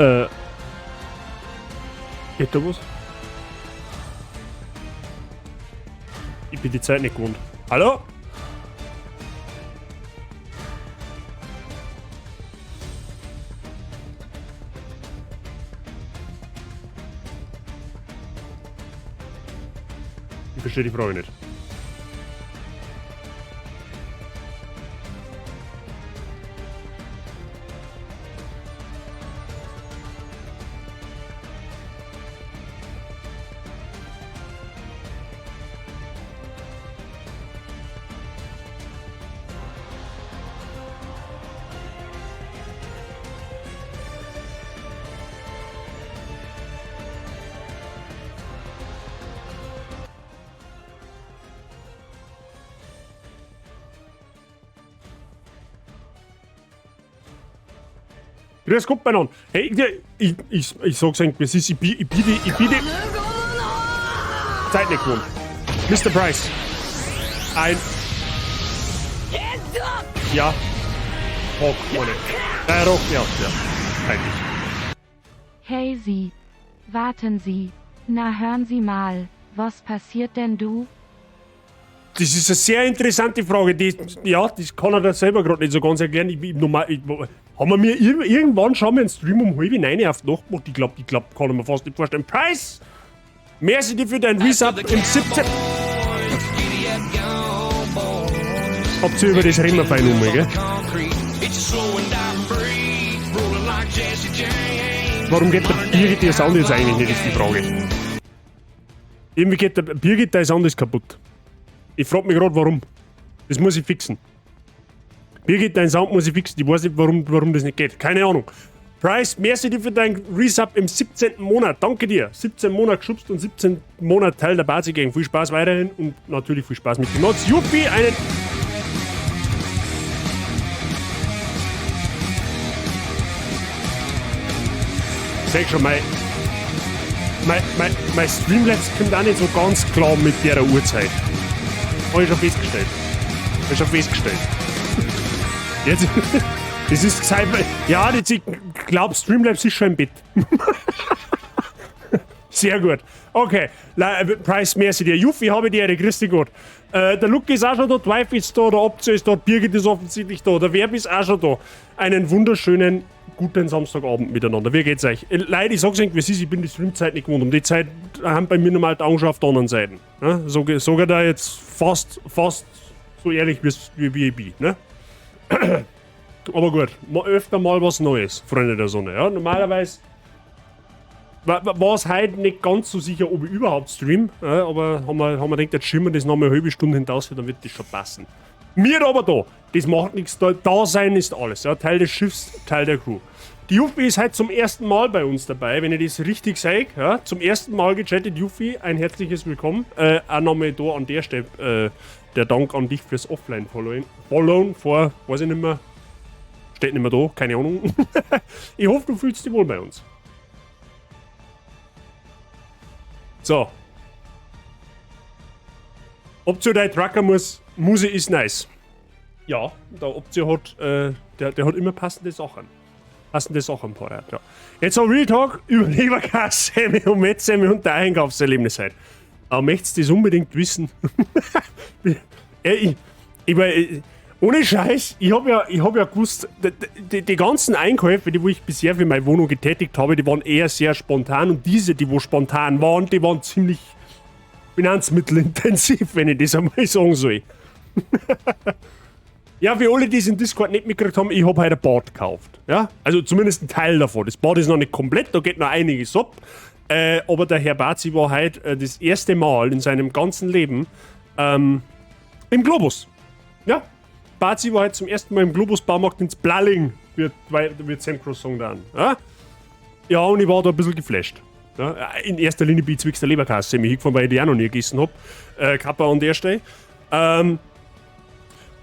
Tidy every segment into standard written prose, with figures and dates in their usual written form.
Geht da was? Ich bin die Zeit nicht gewohnt. Hallo? Ich verstehe die Frage nicht. Grüß Gott beieinander. Hey, ich sag's eigentlich, es ist, ich bin die Zeit nicht gewohnt. Mr. Price. Ein. Ja. Rock, ohne. Rock, ja, ja. Eigentlich. Hey Sie. Warten Sie. Na hören Sie mal, was passiert denn du? Das ist eine sehr interessante Frage. Die, ja, das kann er da selber gerade nicht so ganz erklären. Haben wir mir irgendwann schon mal einen Stream um 8:30 auf die Nacht gemacht? Ich glaub, kann ich mir fast nicht vorstellen. Price! Merci dir für dein Resub im 17. Habt ihr über das reden wir fein um, gell? Warum geht der Birgit ihr Sound jetzt eigentlich nicht, ist die Frage. Irgendwie geht der Birgit, dein Sound ist kaputt. Ich frag mich grad, warum. Das muss ich fixen. Birgit, dein Sound muss ich fixen. Ich weiß nicht, warum das nicht geht. Keine Ahnung. Price, merci dir für dein Resub im 17. Monat. Danke dir. 17 Monate geschubst und 17 Monate Teil der Bazi Gang. Viel Spaß weiterhin und natürlich viel Spaß mit den Mods. Juppie, einen. Sag schon, mein Streamlabs kommt auch nicht so ganz klar mit der Uhrzeit. Hab ich schon festgestellt. Hab ich schon festgestellt. Jetzt, das ist Zeit, ja, jetzt, ich glaub, Streamlabs ist schon im Bett. Sehr gut. Okay, Price, merci dir. Juffy, habe die Ehre, grüß dich Gott. Der Luke ist auch schon da, die Wife ist da, der Optio ist da, Birgit ist offensichtlich da, der Verb ist auch schon da. Einen wunderschönen guten Samstagabend miteinander. Wie geht's euch? Leute, ich sag's euch, wie es ist, ich bin die Streamzeit nicht gewohnt. Um die Zeit haben bei mir normal die Augen schon auf der anderen Seite. Ne? Sag ich da jetzt fast so ehrlich, wie ich bin. Ne? Aber gut, öfter mal was Neues, Freunde der Sonne. Ja? Normalerweise war es heute nicht ganz so sicher, ob ich überhaupt stream, ja, aber haben wir gedacht, jetzt schieben wir das noch mal eine halbe Stunde hinaus, dann wird das schon passen. Mir aber da, das macht nichts, da sein ist alles. Ja, Teil des Schiffs, Teil der Crew. Die Juffy ist heute zum ersten Mal bei uns dabei, wenn ich das richtig sage. Ja, zum ersten Mal gechattet, Juffy, ein herzliches Willkommen. Auch nochmal da an der Stelle, der Dank an dich fürs Offline-Followen. Followen vor, weiß ich nicht mehr, steht nicht mehr da, keine Ahnung. Ich hoffe, du fühlst dich wohl bei uns. So. Optio, dein Trucker muss, Muse ist nice. Ja, der Optio hat, der hat immer passende Sachen. Passende Sachen parat, ja. Jetzt noch Real Talk über Leberkässemmel und Mettsemmel und dein Einkaufserlebnis heute. Aber möchtest du das unbedingt wissen? Ja, ich mein, ohne Scheiß, ich hab ja gewusst, die ganzen Einkäufe, die wo ich bisher für meine Wohnung getätigt habe, die waren eher sehr spontan und diese, die wo spontan waren, die waren ziemlich finanzmittelintensiv, wenn ich das einmal sagen soll. Ja, für alle, die es in Discord nicht mitgekriegt haben, ich hab heute ein Bad gekauft. Ja? Also zumindest ein Teil davon. Das Bad ist noch nicht komplett, da geht noch einiges ab. Aber der Herr Bazi war heute das erste Mal in seinem ganzen Leben im Globus. Ja, Bazi war heute zum ersten Mal im Globus-Baumarkt ins Plalling, wird Sam Cross sagen dann. Ja? Ja, und ich war da ein bisschen geflasht. Ja, in erster Linie bin ich zwecks der Leberkasse mich hingefahren, weil ich die auch noch nie gegessen hab. Kappa an der Stelle.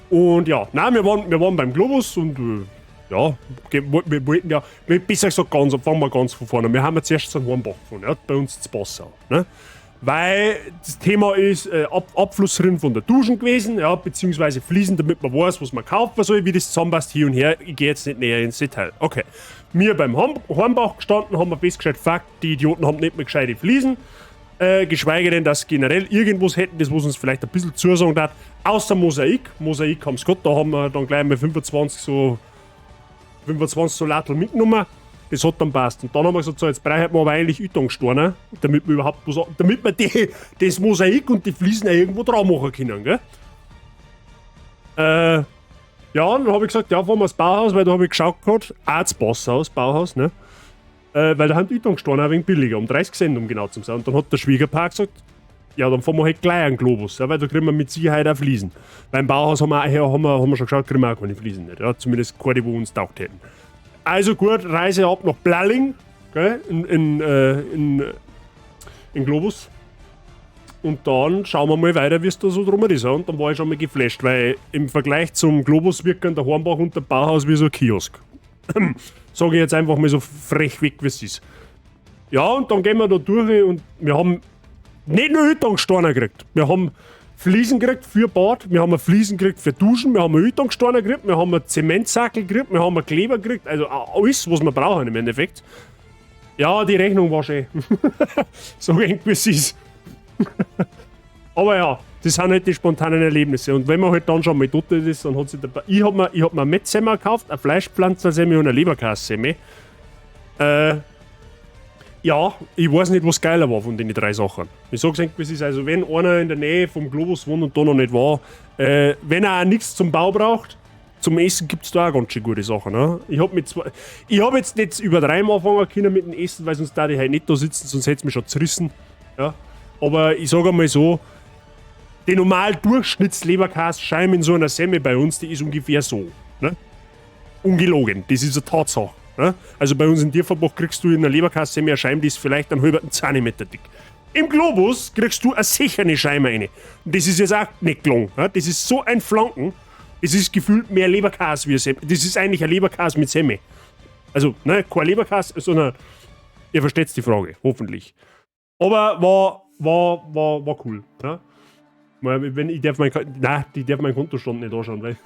Und ja, nein, wir waren beim Globus und ja, wir wollten ja, besser gesagt, ganz, fangen wir ganz von vorne an. Wir haben ja zuerst zum Hornbach gefahren, ja, bei uns zu Passau. Ne? Weil das Thema ist Abflussrinne von der Duschen gewesen, ja, beziehungsweise Fliesen, damit man weiß, was man kaufen soll, wie das zusammenpasst, hier und her. Ich gehe jetzt nicht näher ins Detail. Okay. Wir beim Hornbach gestanden, haben wir festgestellt, fuck, die Idioten haben nicht mehr gescheite Fliesen. Geschweige denn, dass generell irgendwas hätten, das was uns vielleicht ein bisschen zusagen hat, außer Mosaik. Mosaik haben sie gehabt, da haben wir dann gleich mal 25 so Lattel mitgenommen. Das hat dann passt. Und dann haben wir gesagt, so, jetzt brauchen wir aber eigentlich Ytongsteine, damit wir überhaupt was, damit wir das Mosaik und die Fliesen auch irgendwo drauf machen können, gell? Ja, dann habe ich gesagt, ja, fahren wir ins Bauhaus, weil da habe ich geschaut gehabt, auch das Passhaus, Bauhaus, ne? Weil da haben die Ytongsteine ein wenig billiger, um 30 Cent, um genau zu sein. Und dann hat der Schwiegerpapa gesagt, ja, dann fahren wir halt gleich einen Globus, ja, weil da kriegen wir mit Sicherheit auch Fliesen. Beim Bauhaus haben wir schon geschaut, kriegen wir auch keine Fliesen nicht, ja, zumindest keine, wo uns taugt hätten. Also gut, Reise ab nach Plalling, gell, in Globus. Und dann schauen wir mal weiter, wie es da so drum ist. Ja. Und dann war ich schon mal geflasht, weil im Vergleich zum Globus wirken der Hornbach und der Bauhaus wie so ein Kiosk. Sage ich jetzt einfach mal so frech weg, wie es ist. Ja, und dann gehen wir da durch und wir haben nicht nur Ytongsteine gekriegt. Wir haben Fliesen gekriegt für Bad, wir haben Fliesen gekriegt für Duschen, wir haben Ytongsteine gekriegt, wir haben einen Zementsackel gekriegt, wir haben einen Kleber gekriegt, also alles, was wir brauchen im Endeffekt. Ja, die Rechnung war schön. So eng wie es ist. Aber ja, das sind halt die spontanen Erlebnisse. Und wenn man halt dann schon mal dort ist, dann hat sich der. Ich hab mir ein Mettsemmel gekauft, ein Fleischpflanzersemmel und ein Leberkässemmel. Ja, ich weiß nicht, was geiler war von den drei Sachen. Ich sag's eigentlich, es ist also, wenn einer in der Nähe vom Globus wohnt und da noch nicht war, wenn er auch nichts zum Bau braucht, zum Essen gibt's da auch ganz schön gute Sachen. Ne? Ich hab jetzt nicht übertreiben anfangen können mit dem Essen, weil sonst da die halt nicht da sitzen, sonst hätte es mich schon zerrissen. Ja? Aber ich sage einmal so, die normal Durchschnittsleberkäse-Scheibe in so einer Semmel bei uns, die ist ungefähr so. Ne? Ungelogen, das ist eine Tatsache. Ne? Also bei uns in Tiefenbach kriegst du in einer Leberkäse-Semmel eine Scheibe, die ist vielleicht einen halben Zentimeter dick. Im Globus kriegst du eine sichere Scheibe rein. Und das ist jetzt auch nicht gelungen. Ne? Das ist so ein Flanken. Das ist gefühlt mehr Leberkäse wie Semmel. Das ist eigentlich ein Leberkäse mit Semmel. Also, ne, kein Leberkäse, sondern ihr versteht die Frage, hoffentlich. Aber war cool. Ne? Wenn ich darf mein, nein, die darf meinen Kontostand nicht anschauen, weil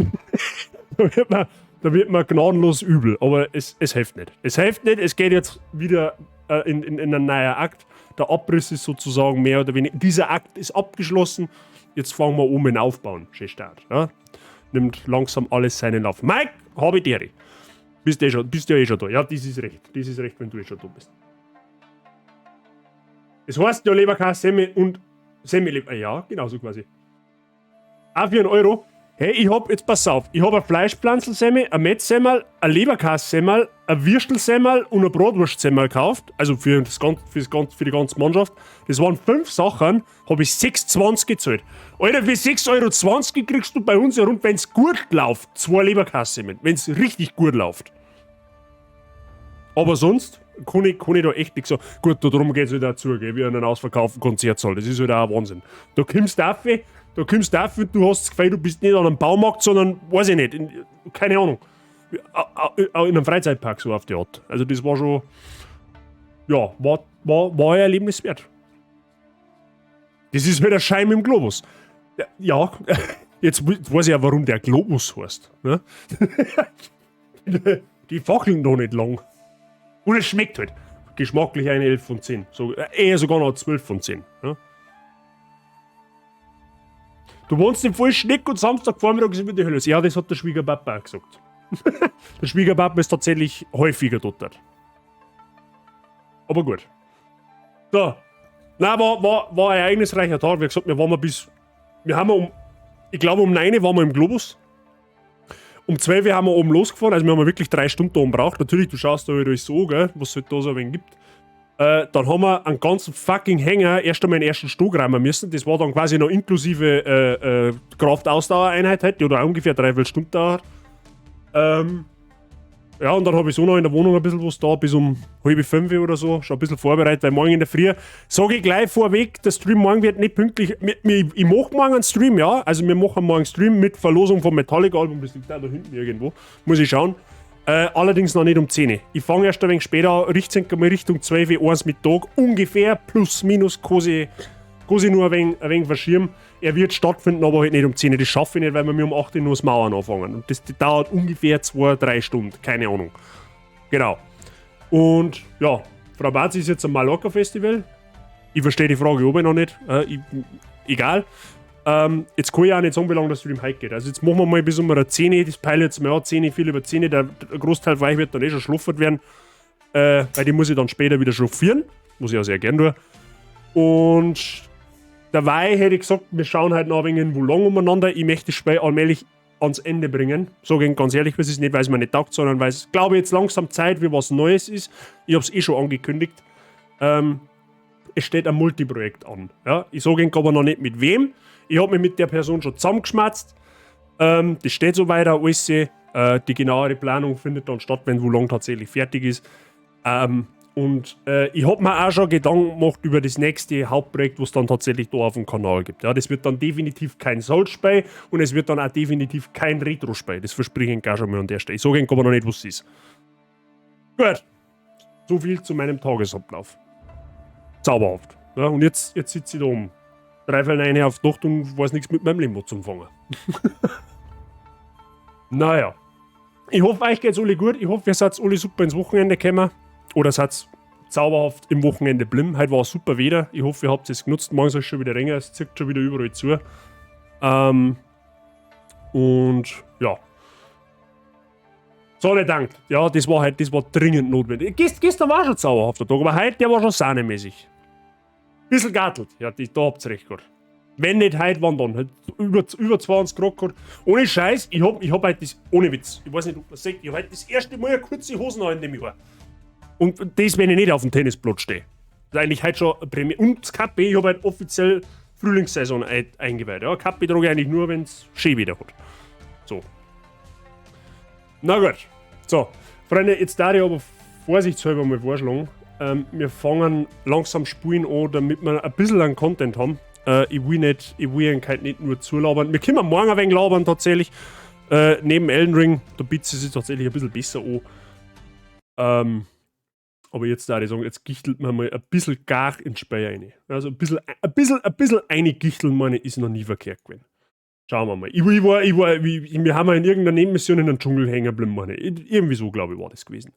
da wird man gnadenlos übel. Aber es hilft nicht. Es hilft nicht, es geht jetzt wieder in einen neuen Akt. Der Abriss ist sozusagen mehr oder weniger. Dieser Akt ist abgeschlossen. Jetzt fangen wir um in Aufbauen. Schön Start. Ja? Nimmt langsam alles seinen Lauf. Mike, habe ich dir. Bist du ja eh schon da. Ja, das ist recht. Das ist recht, wenn du eh schon da bist. Es heißt ja Leberkäse, Semmel und Semmel. Ja, genau so quasi. Auch für 1 Euro. Hey, ich hab, jetzt pass auf, ich hab ein Fleischpflanzelsemmel, ein Mettsemmel, ein Leberkässemmel, ein Würstelsemmel und ein Bratwurstsemmel gekauft. Also für die ganze Mannschaft. Das waren fünf Sachen, habe ich 6,20 gezahlt. Alter, für 6,20 Euro kriegst du bei uns ja rund, wenn's gut läuft, zwei Leberkässemmeln. Wenn's richtig gut läuft. Aber sonst kann ich da echt nichts sagen. Gut, darum geht es halt auch zu, gell, wie in einem ausverkauften Konzertsaal. Das ist halt auch ein Wahnsinn. Da kommst du auf und du hast das Gefühl, du bist nicht an einem Baumarkt, sondern, weiß ich nicht, keine Ahnung, in einem Freizeitpark so auf die Art. Also das war schon, ja, war ein Erlebnis wert. Das ist halt ein Scheim im Globus. Ja, jetzt weiß ich ja, warum der Globus heißt. Ne? Die fackeln da nicht lang. Und es schmeckt halt. Geschmacklich eine 11 von 10. So, eher sogar noch 12 von 10. Ne? Du wohnst im falschen Eck und Samstagvormittag ist wieder die Hölle. Ja, das hat der Schwiegerpapa auch gesagt. Der Schwiegerpapa ist tatsächlich häufiger dort. Aber gut. So. Nein, war ein ereignisreicher Tag. Wie gesagt, wir waren mal bis. Wir haben um. Ich glaube, um 9 waren wir im Globus. Um 12 Uhr haben wir oben losgefahren. Also, wir haben wirklich 3 Stunden da oben braucht. Natürlich, du schaust da wieder so, gell, was es halt da so ein wenig gibt. Dann haben wir einen ganzen fucking Hänger erst einmal den ersten Stock räumen müssen. Das war dann quasi noch inklusive Kraftausdauereinheit, halt, die oder ungefähr dreiviertel Stunde dauert. Ja, und dann habe ich so noch in der Wohnung ein bisschen was da, bis um halb fünf oder so, schon ein bisschen vorbereitet, weil morgen in der Früh, sage ich gleich vorweg, der Stream morgen wird nicht pünktlich, ich mache morgen einen Stream, ja, also wir machen morgen einen Stream mit Verlosung vom Metallica-Album, das liegt da hinten irgendwo, muss ich schauen. Allerdings noch nicht um 10 Uhr. Ich fange erst ein wenig später an, Richtung, mal Richtung 12 Uhr, 1 Mittag, ungefähr, plus minus, quasi. Kann sich nur ein wenig verschieben. Er wird stattfinden, aber halt nicht um 10 Uhr. Das schaffe ich nicht, weil wir mir um 8 Uhr nur das Mauern anfangen. Und das dauert ungefähr 2, 3 Stunden. Keine Ahnung. Genau. Und ja, Frau Barzi ist jetzt am Mallorca-Festival. Ich verstehe die Frage oben noch nicht. Egal. Jetzt kann ich auch nicht sagen, wie lange das Stream heute geht. Also jetzt machen wir mal bis um 10 Uhr, das peile jetzt mal an, 10, viel über 10. Der Großteil von euch wird dann eh schon schluffert werden. Weil die muss ich dann später wieder chauffieren. Muss ich auch sehr gern tun. Und dabei hätte ich gesagt, wir schauen halt noch ein wenig in Wo Long umeinander. Ich möchte das Spiel allmählich ans Ende bringen. Sage ich ganz ehrlich, es ist nicht, weil es mir nicht taugt, sondern weil es, glaube ich, jetzt langsam Zeit für was Neues ist. Ich habe es eh schon angekündigt. Es steht ein Multiprojekt an. Ja? Ich sage Ihnen aber noch nicht, mit wem. Ich habe mich mit der Person schon zusammengeschmatzt. Das steht so weiter alles. Die genauere Planung findet dann statt, wenn Wo Long tatsächlich fertig ist. Und ich habe mir auch schon Gedanken gemacht über das nächste Hauptprojekt, was dann tatsächlich da auf dem Kanal gibt. Ja, das wird dann definitiv kein Souls-Spiel und es wird dann auch definitiv kein Retro-Spiel. Das verspreche ich auch schon mal an der Stelle. Ich sage Ihnen aber noch nicht, was es ist. Gut. So viel zu meinem Tagesablauf. Zauberhaft. Ja, und jetzt sitze ich da um 8:45 auf die Nacht und weiß nichts mit meinem Leben zum Fangen. Naja. Ich hoffe, euch geht's alle gut. Ich hoffe, ihr seid alle super ins Wochenende gekommen. Oder seid zauberhaft im Wochenende blieben. Heute war super Wetter. Ich hoffe, ihr habt es genutzt. Morgen soll es schon wieder regnen. Es zieht schon wieder überall zu. Und ja. Sonne dankt. Ja, das war halt, das war dringend notwendig. Gestern war schon zauberhafter Tag, aber heute, der war schon sahnemäßig. Bisschen gartelt. Ja, da habt ihr recht gehabt. Wenn nicht heute, wann dann? Halt über 20 Grad gehabt. Ohne Scheiß, ich hab heute das, ohne Witz, ich weiß nicht, ob man sieht, ich hab heute das erste Mal eine kurze Hosen an in dem Jahr. Und das, wenn ich nicht auf dem Tennisplatz stehe. Das ist eigentlich heute schon eine Prämie. Und das Kappe, ich habe halt offiziell Frühlingssaison eingeweiht. Ja, Kappe trage ich eigentlich nur, wenn es schön wieder hat. So. Na gut. So, Freunde, jetzt da ich aber vorsichtshalber mal vorschlagen, wir fangen langsam spulen an, damit wir ein bisschen an Content haben. Ich will ihn halt nicht nur zulabern. Wir können morgen ein wenig labern tatsächlich. Neben Elden Ring, da bietet es sich tatsächlich ein bisschen besser an. Aber jetzt da ich sagen, jetzt gichtelt man mal ein bisschen gar ins Spiel rein. Also ein bisschen eingichteln, meine, ist noch nie verkehrt gewesen. Schauen wir mal. Ich war, ich war, ich, wir haben ja in irgendeiner Nebenmission in einem Dschungel hängen geblieben, meine. Irgendwie so, glaube ich, war das gewesen.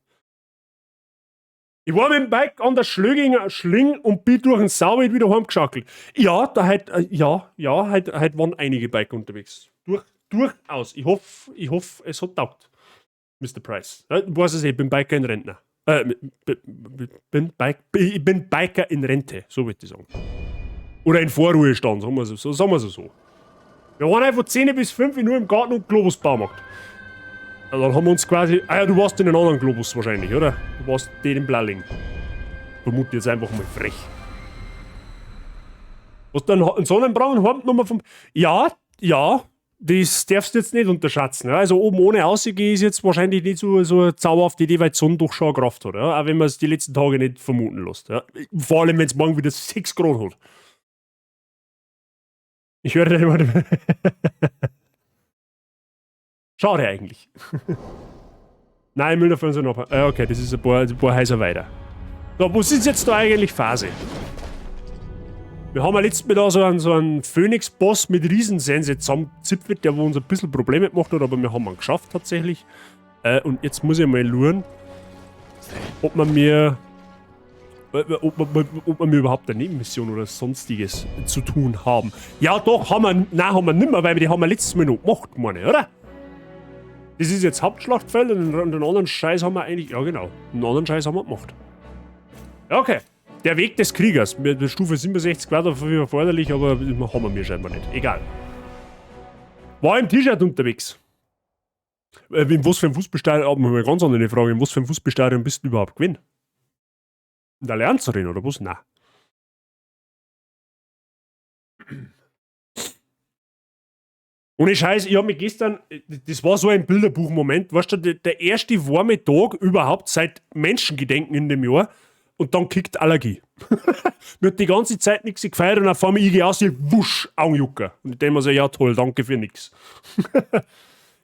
Ich war mit dem Bike an der Schlöginger Schling und bin durch den Sauwald wieder heimgeschackelt. Ja, da halt, ja, halt waren einige Bike unterwegs. Durchaus. Ich hoffe, es hat taugt. Mr. Price. Ja, du weißt es eh, ich bin Biker in Rentner. Ich bin Biker in Rente, so würde ich sagen. Oder in Vorruhestand, sagen wir so. Sagen wir so. Wir waren einfach 10 bis 5 nur im Garten und Globus Baumarkt. Ja, dann haben wir uns quasi. Ah ja, du warst in einem anderen Globus wahrscheinlich, oder? Du warst den in Blalling. Vermute jetzt einfach mal frech. Was dann einen Sonnenbrand heimgenommen vom. Ja, das darfst du jetzt nicht unterschätzen. Ja. Also oben ohne auszugehen ist jetzt wahrscheinlich nicht so eine zauberhafte Idee, weil die Sonne doch schon eine Kraft hat. Ja. Auch wenn man es die letzten Tage nicht vermuten lässt. Ja. Vor allem, wenn es morgen wieder 6 Grad hat. Ich höre da immer. Schade eigentlich. Nein, Müller fahren sie noch. Okay, das ist ein paar Häuser weiter. So, wo ist jetzt da eigentlich Phase? Wir haben ja letztes Mal da so einen Phoenix-Boss mit Riesensense zusammenzipfelt, der wo uns ein bisschen Probleme gemacht hat, aber wir haben ihn geschafft tatsächlich. Und jetzt muss ich mal schauen, ob wir überhaupt eine Nebenmission oder Sonstiges zu tun haben. Ja, doch, haben wir. Nein, haben wir nimmer, weil die haben wir letztes Mal noch gemacht, meine ich, oder? Das ist jetzt Hauptschlachtfeld und den anderen Scheiß haben wir eigentlich. Ja, genau. Den anderen Scheiß haben wir gemacht. Ja, okay. Der Weg des Kriegers. Mit Stufe 67 war dafür erforderlich, aber haben wir scheinbar nicht. Egal. War im T-Shirt unterwegs. In was für ein Fußballstadion, aber mal eine ganz andere Frage, in was für ein Fußballstadion bist du überhaupt gewesen? In der Allianz Arena oder was? Nein. Ohne Scheiß, ich hab mich gestern, das war so ein Bilderbuchmoment, weißt du, der erste warme Tag überhaupt seit Menschengedenken in dem Jahr und dann kickt Allergie. Mir hat die ganze Zeit nichts gefeiert und auf einmal ich gehe aus, ich wusch, Augenjucker. Und ich denke mir so, ja toll, danke für nix.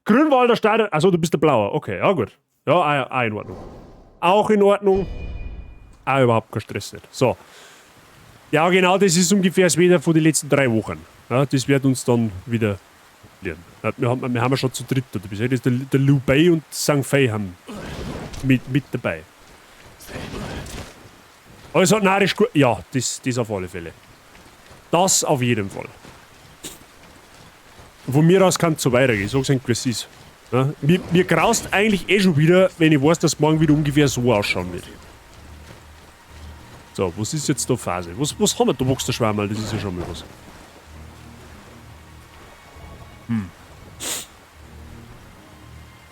Grünwalder Stadion, also du bist der Blauer, okay, ja gut. Ja, auch in Ordnung. Auch in Ordnung. Auch überhaupt kein Stress nicht. So. Ja, genau, das ist ungefähr das Wetter von den letzten 3 Wochen. Ja, das wird uns dann wieder lernen. Ja, wir haben ja schon zu dritt da. Bis jetzt ist der Liu Bei und Zhang Fei haben mit dabei. Also, narrisch gut. Ja, das auf alle Fälle. Das auf jeden Fall. Von mir aus kann es so weitergehen. Ich sag's euch, wie es ist. Ja, mir graust eigentlich eh schon wieder, wenn ich weiß, dass morgen wieder ungefähr so ausschauen wird. So, was ist jetzt da Phase? Was haben wir da? Wächst der Schwammerl, das ist ja schon mal was.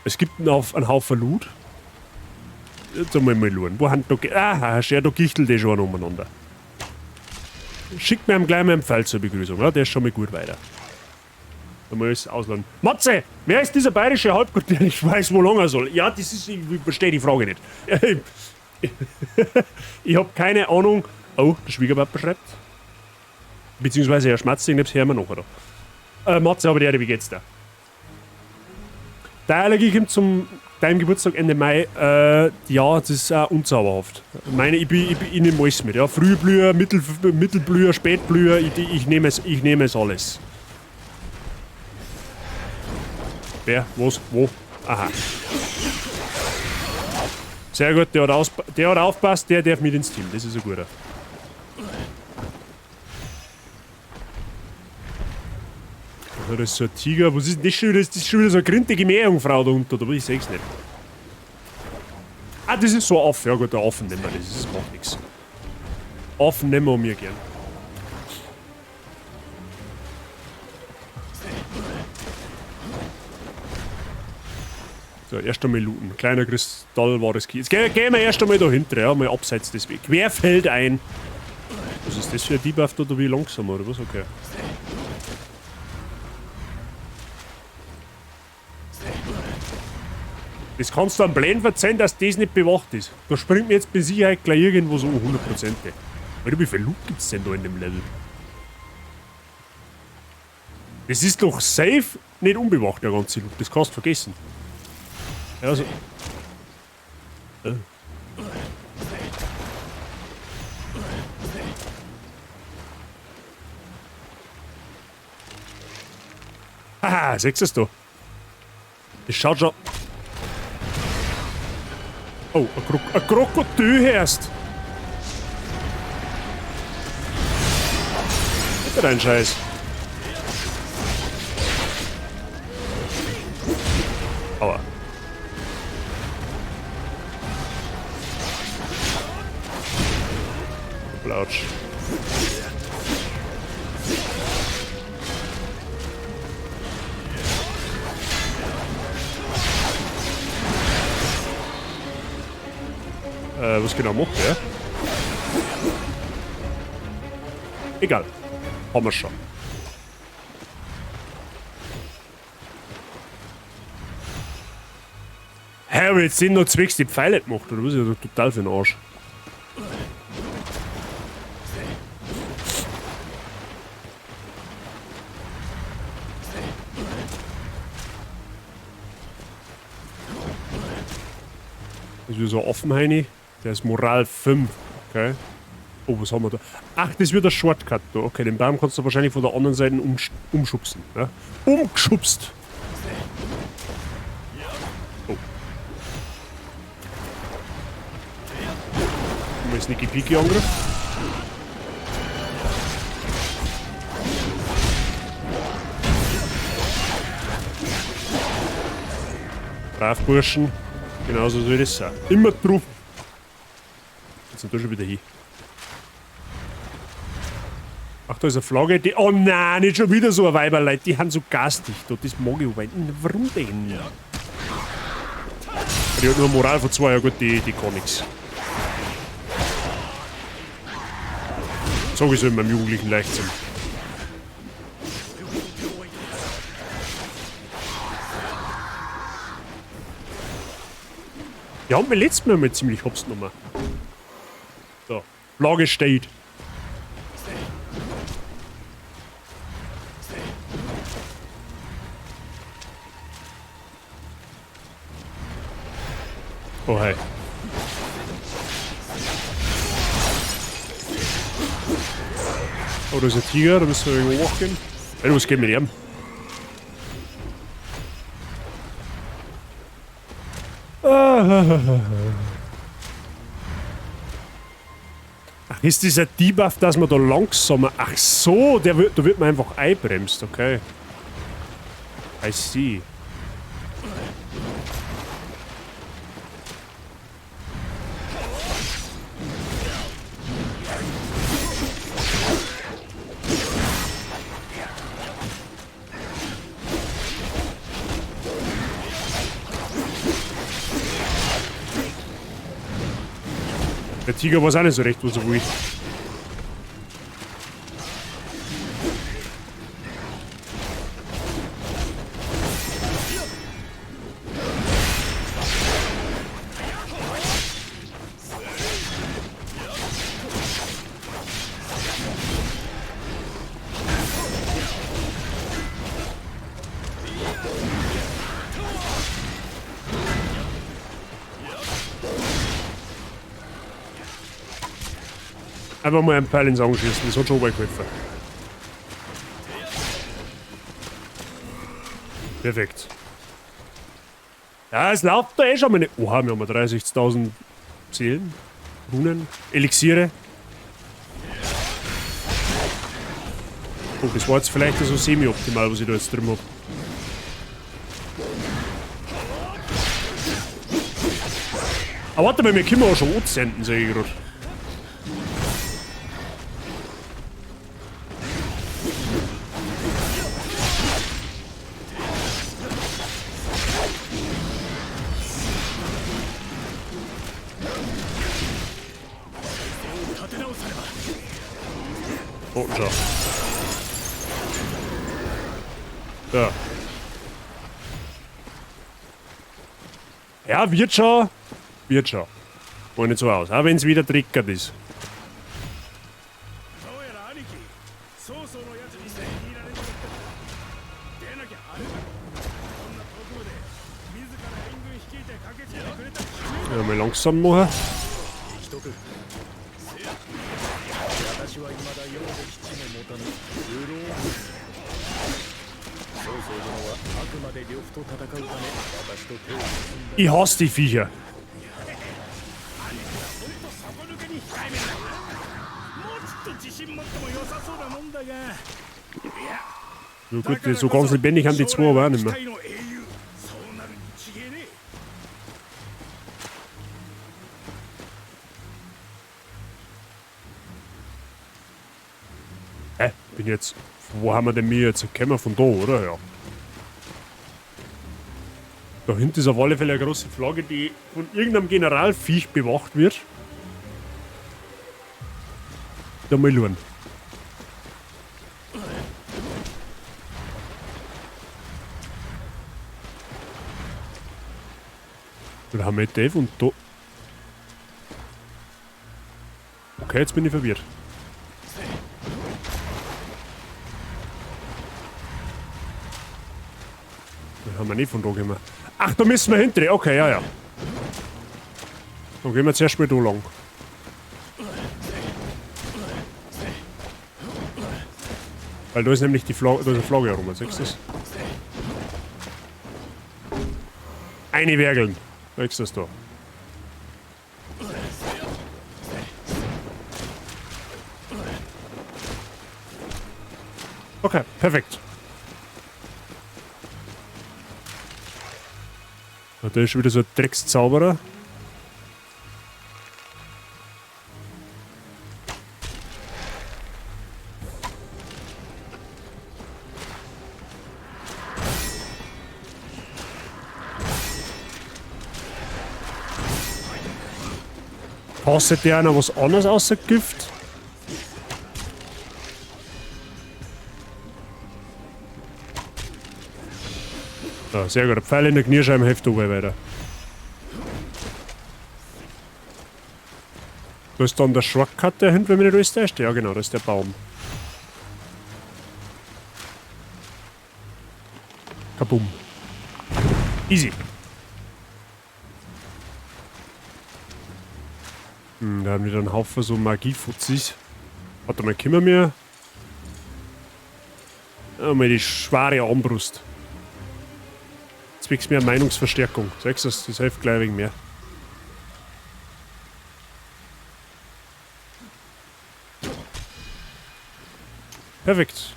Es gibt einen Haufen Loot. Jetzt einmal mal schauen. Wo haben da ge-, aha, schau, da gichtelt eh schon einer umeinander. Schickt mir gleich mal einen Pfeil zur Begrüßung. Ja, der ist schon mal gut weiter. Da muss ich es ausladen. Matze, wer ist dieser bayerische Halbgott, der nicht weiß, wo lang er soll? Ja, das ist, ich verstehe die Frage nicht. Ich hab keine Ahnung. Oh, der Schwiegerpapa schreibt. Beziehungsweise er schmatzt, ich hab's her immer noch, oder? Matze, aber der, wie geht's da? Der Allergie kommt zum deinem Geburtstag Ende Mai. Ja, das ist auch unzauberhaft. Meine, ich nehme alles mit. Ja. Frühblüher, Mittelblüher, Spätblüher, ich nehme es alles. Wer? Was? Wo? Aha. Sehr gut, der hat aufpasst, der darf mit ins Team. Das ist ein guter. Also das ist so ein Tiger. Was ist denn das schon wieder? Das ist schon wieder so eine grintige Meerjungfrau da unten, oder? Ich seh's nicht. Ah, das ist so ein Affe. Ja gut, der Affen nehmen wir das. Das macht nix. Affen nehmen wir mir gern. So, erst einmal looten. Kleiner Kristall war das Ki-. Jetzt gehen wir erst einmal da hinten, ja, mal abseits des Wegs. Quer fällt ein. Was ist das für ein Debuff da, da wie langsam, oder was? Okay. Das kannst du am Plan verzeihen, dass das nicht bewacht ist. Da springt mir jetzt bei Sicherheit gleich irgendwo so 100%. Alter, wie viel Loot gibt's denn da in dem Level? Das ist doch safe nicht unbewacht, der ganze Loot. Das kannst du vergessen. Ja, also. Haha, siehst du es da? Das schaut schon. Oh, ein Krokodil erst! Bitte dein Scheiß. Aua. Blautsch. Was genau macht der? Egal. Haben wir schon. Hä, aber jetzt sind noch zwecks die Pfeile gemacht, oder was? Ist ja total für den Arsch. Das ist so offen, Heini. Der ist Moral 5. Okay. Oh, was haben wir da? Ach, das wird der Shortcut da. Okay, den Baum kannst du wahrscheinlich von der anderen Seite umschubsen. Ja? Umgeschubst! Oh. Mal Sneaky Peeky Angriff. Brav, Burschen. Genauso soll das sein. Immer drauf. Jetzt sind da schon wieder hin. Ach, da ist eine Flagge, die... Oh nein, nicht schon wieder so ein Weiberleid. Die haben so garstig da. Das mag ich aber nicht. Warum denn? Die hat nur eine Moral von 2. Ja gut, die kann nix. Sag ich so in meinem jugendlichen Leichtsinn. Die haben wir letztes Mal mal ziemlich hops genommen. So, Flagge steht. Oh, hey. Oh, da ist ein Tiger, da müssen wir irgendwo hochgehen. Ey, was geht mit ihm? Ach, ist dieser Debuff, dass man da langsamer... Ach so, der wird, da wird man einfach einbremst, okay. I see. Der Tiger weiß auch nicht so recht, was er will. Einfach mal einen Pfeil ins Auge schießen, das hat schon mal geholfen. Perfekt. Ja, es läuft da eh schon mal nicht. Oha, wir haben 30.000 Seelen, Runen, Elixiere. Oh, das war jetzt vielleicht so semi-optimal, was ich da jetzt drin hab. Aber warte mal, wir können auch schon anzünden, sehe ich gerade. Oh, schau. Ja. Ja, wird schon. Wird schon. War nicht so aus. Auch wenn es wieder triggert ist. Ja, mal langsam machen. Ich hasse die Viecher. Ja gut, so ganz lebendig haben die zwei aber auch nicht mehr. Hä? Bin jetzt... Wo haben wir denn mir jetzt? Kämen wir von da, oder? Ja. Da hinten ist auf alle Fälle eine große Flagge, die von irgendeinem Generalviech bewacht wird. Da mal schauen. Da haben wir Dave und da. Okay, jetzt bin ich verwirrt. Da haben wir nicht von da gekommen. Ach, da müssen wir hinter. Okay, ja, ja. Dann gehen wir zuerst mal da lang. Weil da ist nämlich die Flagge, da ist eine Flagge herum, siehst du das? Eine Werkeln. Siehst du das da? Okay, perfekt. Da ist schon wieder so ein Dreckszauberer. Kostet der noch was anderes außer Gift? Ja, sehr gut. Pfeil in der Kniescheibe hilft dabei weiter. Da ist dann der Shortcut dahinter, wenn mich nicht alles täuscht. Ja genau, das ist der Baum. Kabum. Easy. Da haben wir dann einen Haufen so Magiefuzis. Warte mal, können wir mir... Einmal die schwere Armbrust. Zwecks mehr Meinungsverstärkung. Sagst du das? Das hilft gleich wegen mehr. Perfekt.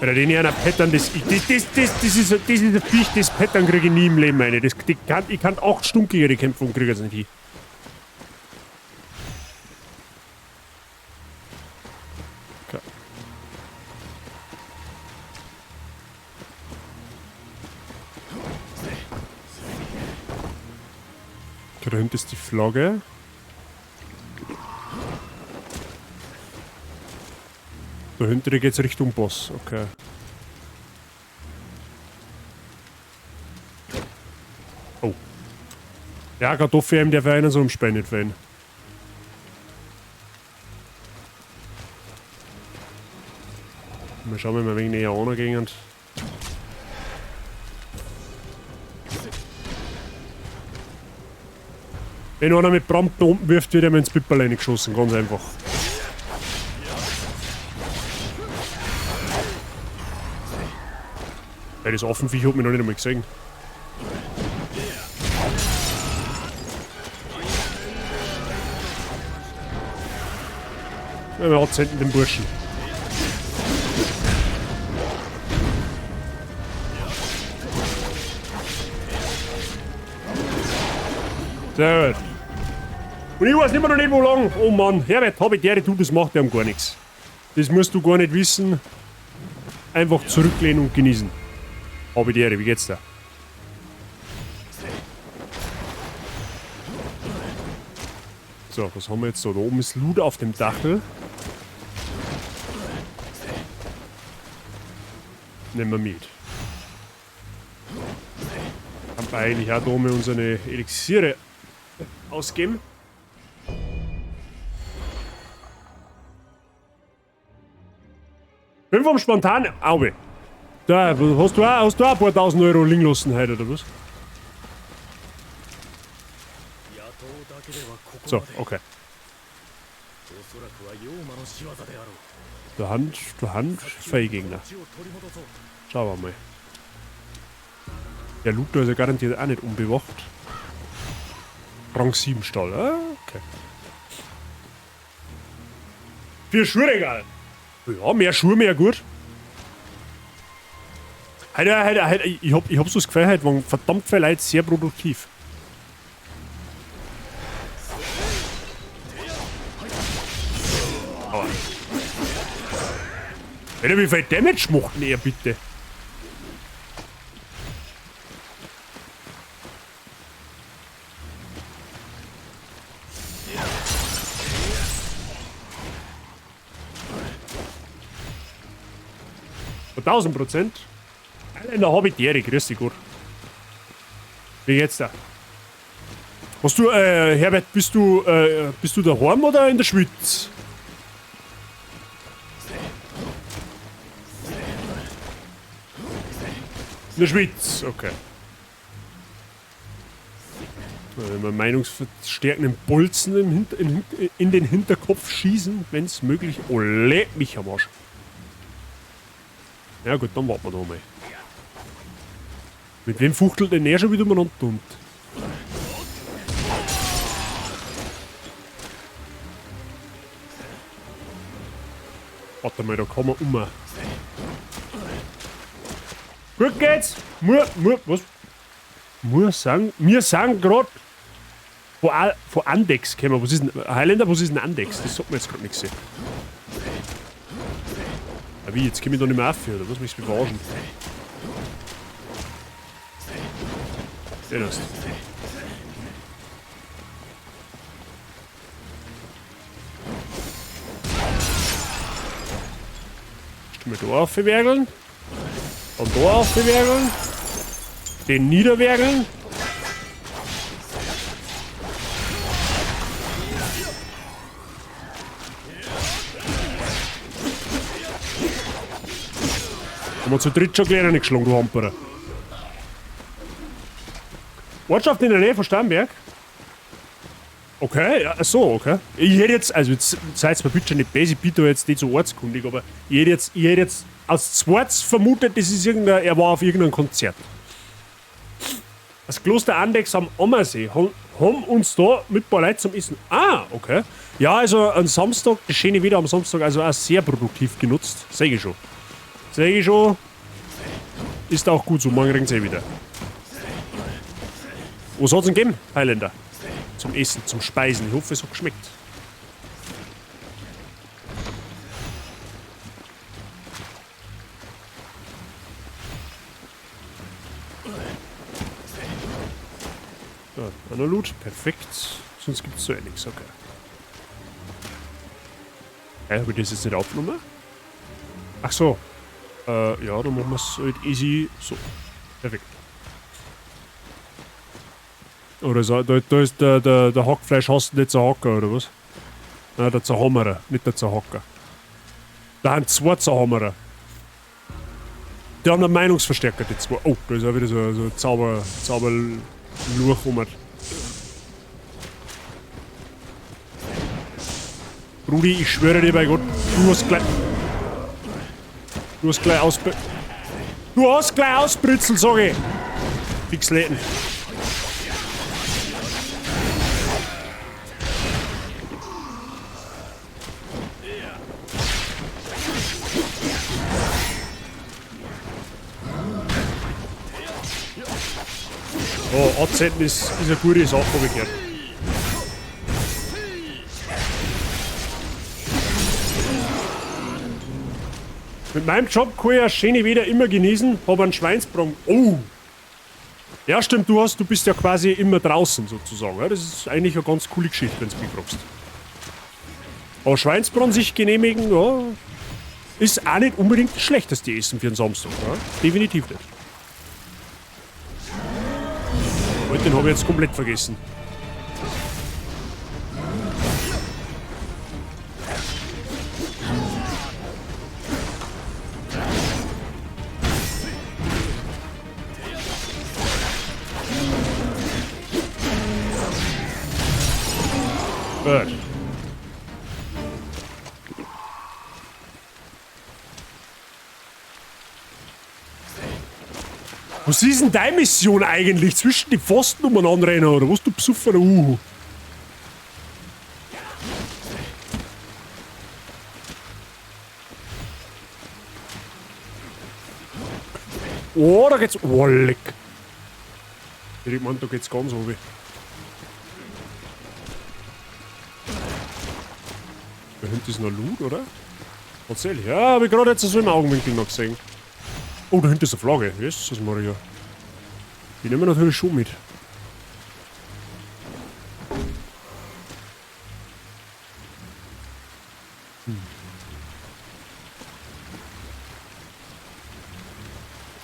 Alter, den ich einer Pattern, das ist ein Viech, das Pattern kriege ich nie im Leben eine. Ich kann 8 Stunden gegen die kämpfen und kriege es nicht hin. Okay. Okay, da hinten ist die Flagge. Da hinten geht's Richtung Boss, okay. Oh. Ja, Kartoffeln, der für einen so im nicht fehlen. Mal schauen, wenn wir ein wenig näher angehen. Wenn einer mit Brandbomben unten wirft, wird er mir ins Pipperlein geschossen, ganz einfach. Weil das Affenviech hat mich noch nicht einmal gesehen. Ja, wir hat hinten den Burschen. Sehr gut. Und ich weiß immer noch nicht, wo lang. Oh Mann, Herbert, hab ich der, du, das macht ja gar nichts. Das musst du gar nicht wissen. Einfach zurücklehnen und genießen. Hab ich die Ehre, wie geht's da? So, was haben wir jetzt da? Da oben ist Loot auf dem Dachl. Nehmen wir mit. Haben wir eigentlich auch da mal unsere Elixiere ausgeben. Bin vom spontan. Auge. Da, hast du auch ein paar tausend Euro liegen lassen heute, oder was? So, okay. Da haben Feigegner. Schauen wir mal. Der Loot da ist ja garantiert auch nicht unbewacht. Rang 7 Stall, ah, okay. 4 Schuhregal. Ja, mehr Schuhe, mehr gut. Heute, ich hab so das Gefühl, heute waren verdammt viele Leute sehr produktiv. Aber. Alter, wie viel Damage macht denn er bitte? Von 1000%. Da hab ich die Ehre, grüß dich Gott. Wie geht's da? Hast du, Herbert, bist du daheim oder in der Schweiz? In der Schweiz, okay. Wenn wir meinungsverstärkenden Bolzen in den Hinterkopf schießen, wenn es möglich ist. Oh, leck mich am Arsch. Ja gut, dann warten wir noch mal. Mit wem fuchtelt denn er schon wieder umeinander und? Warte mal, da kann man um. Gut geht's! Was? Wir sind grad von Andex gekommen. Was ist denn, Highlander, was ist denn Andex? Das sagt mir jetzt grad nichts. Ah, wie, jetzt komm ich da nicht mehr auf, oder was? Mich verarschen. Den hast. Mal da aufwerkeln. Und da aufwerkeln. Den niederwerkeln. Haben wir zu dritt schon gleich geschlagen, du Hamperer. Ortschaft in der Nähe von Starnberg? Okay, ja, so, okay. Ich hätte jetzt, also jetzt seid mir bitte nicht böse, ich bin da jetzt nicht so ortskundig, aber ich hätte jetzt als zweites vermutet, das ist irgendein, er war auf irgendeinem Konzert. Das Kloster Andechs am Ammersee haben uns da mit ein paar Leuten zum Essen. Ah, okay. Ja, also am Samstag, das schöne Wetter am Samstag, also auch sehr produktiv genutzt. Seh ich schon. Seh ich schon. Ist auch gut so, morgen regnet's eh wieder. Was hat's denn gegeben, Highlander? Zum Essen, zum Speisen. Ich hoffe, es hat geschmeckt. So, auch noch Loot. Perfekt. Sonst gibt's so eh nix, okay. Hä, hab ich das jetzt nicht aufgenommen? Ach so. Ja, dann machen wir's halt easy so. Perfekt. Oder so, da ist der Hackfleischhassen nicht Zerhacker, oder was? Nein, der Zerhammerer, nicht der Zerhacker. Da haben zwei Zerhammerer. Die haben einen Meinungsverstärker, die zwei. Oh, da ist auch wieder so ein Zauberluch rum. Rudi, ich schwöre dir bei Gott, du hast gleich. Du hast gleich ausbr-, Du hast gleich ausbrützelt, sag ich! Fixläden. Oh, Abseiten ist eine gute Sache, hab ich gehört. Mit meinem Job kann ich ja schöne Wetter immer genießen, hab einen Schweinsbraten. Oh! Ja, stimmt, du bist ja quasi immer draußen sozusagen. Ja, das ist eigentlich eine ganz coole Geschichte, wenn du mich fragst. Aber Schweinsbraten sich genehmigen, ja, ist auch nicht unbedingt das schlechteste Essen für einen Samstag. Ja? Definitiv nicht. Und den hab ich jetzt komplett vergessen. Gut. Was ist denn deine Mission eigentlich? Zwischen die Pfosten umeinander rennen, oder was, du besoffener Uhu? Oh, da geht's. Oh, leck. Ich mein, da geht's ganz runter. Da hinten ist noch Loot, oder? Tatsächlich. Ja, hab ich gerade jetzt so im Augenwinkel noch gesehen. Oh, da hinten ist eine Flagge. Jesus Maria. Die nehmen wir natürlich schon mit.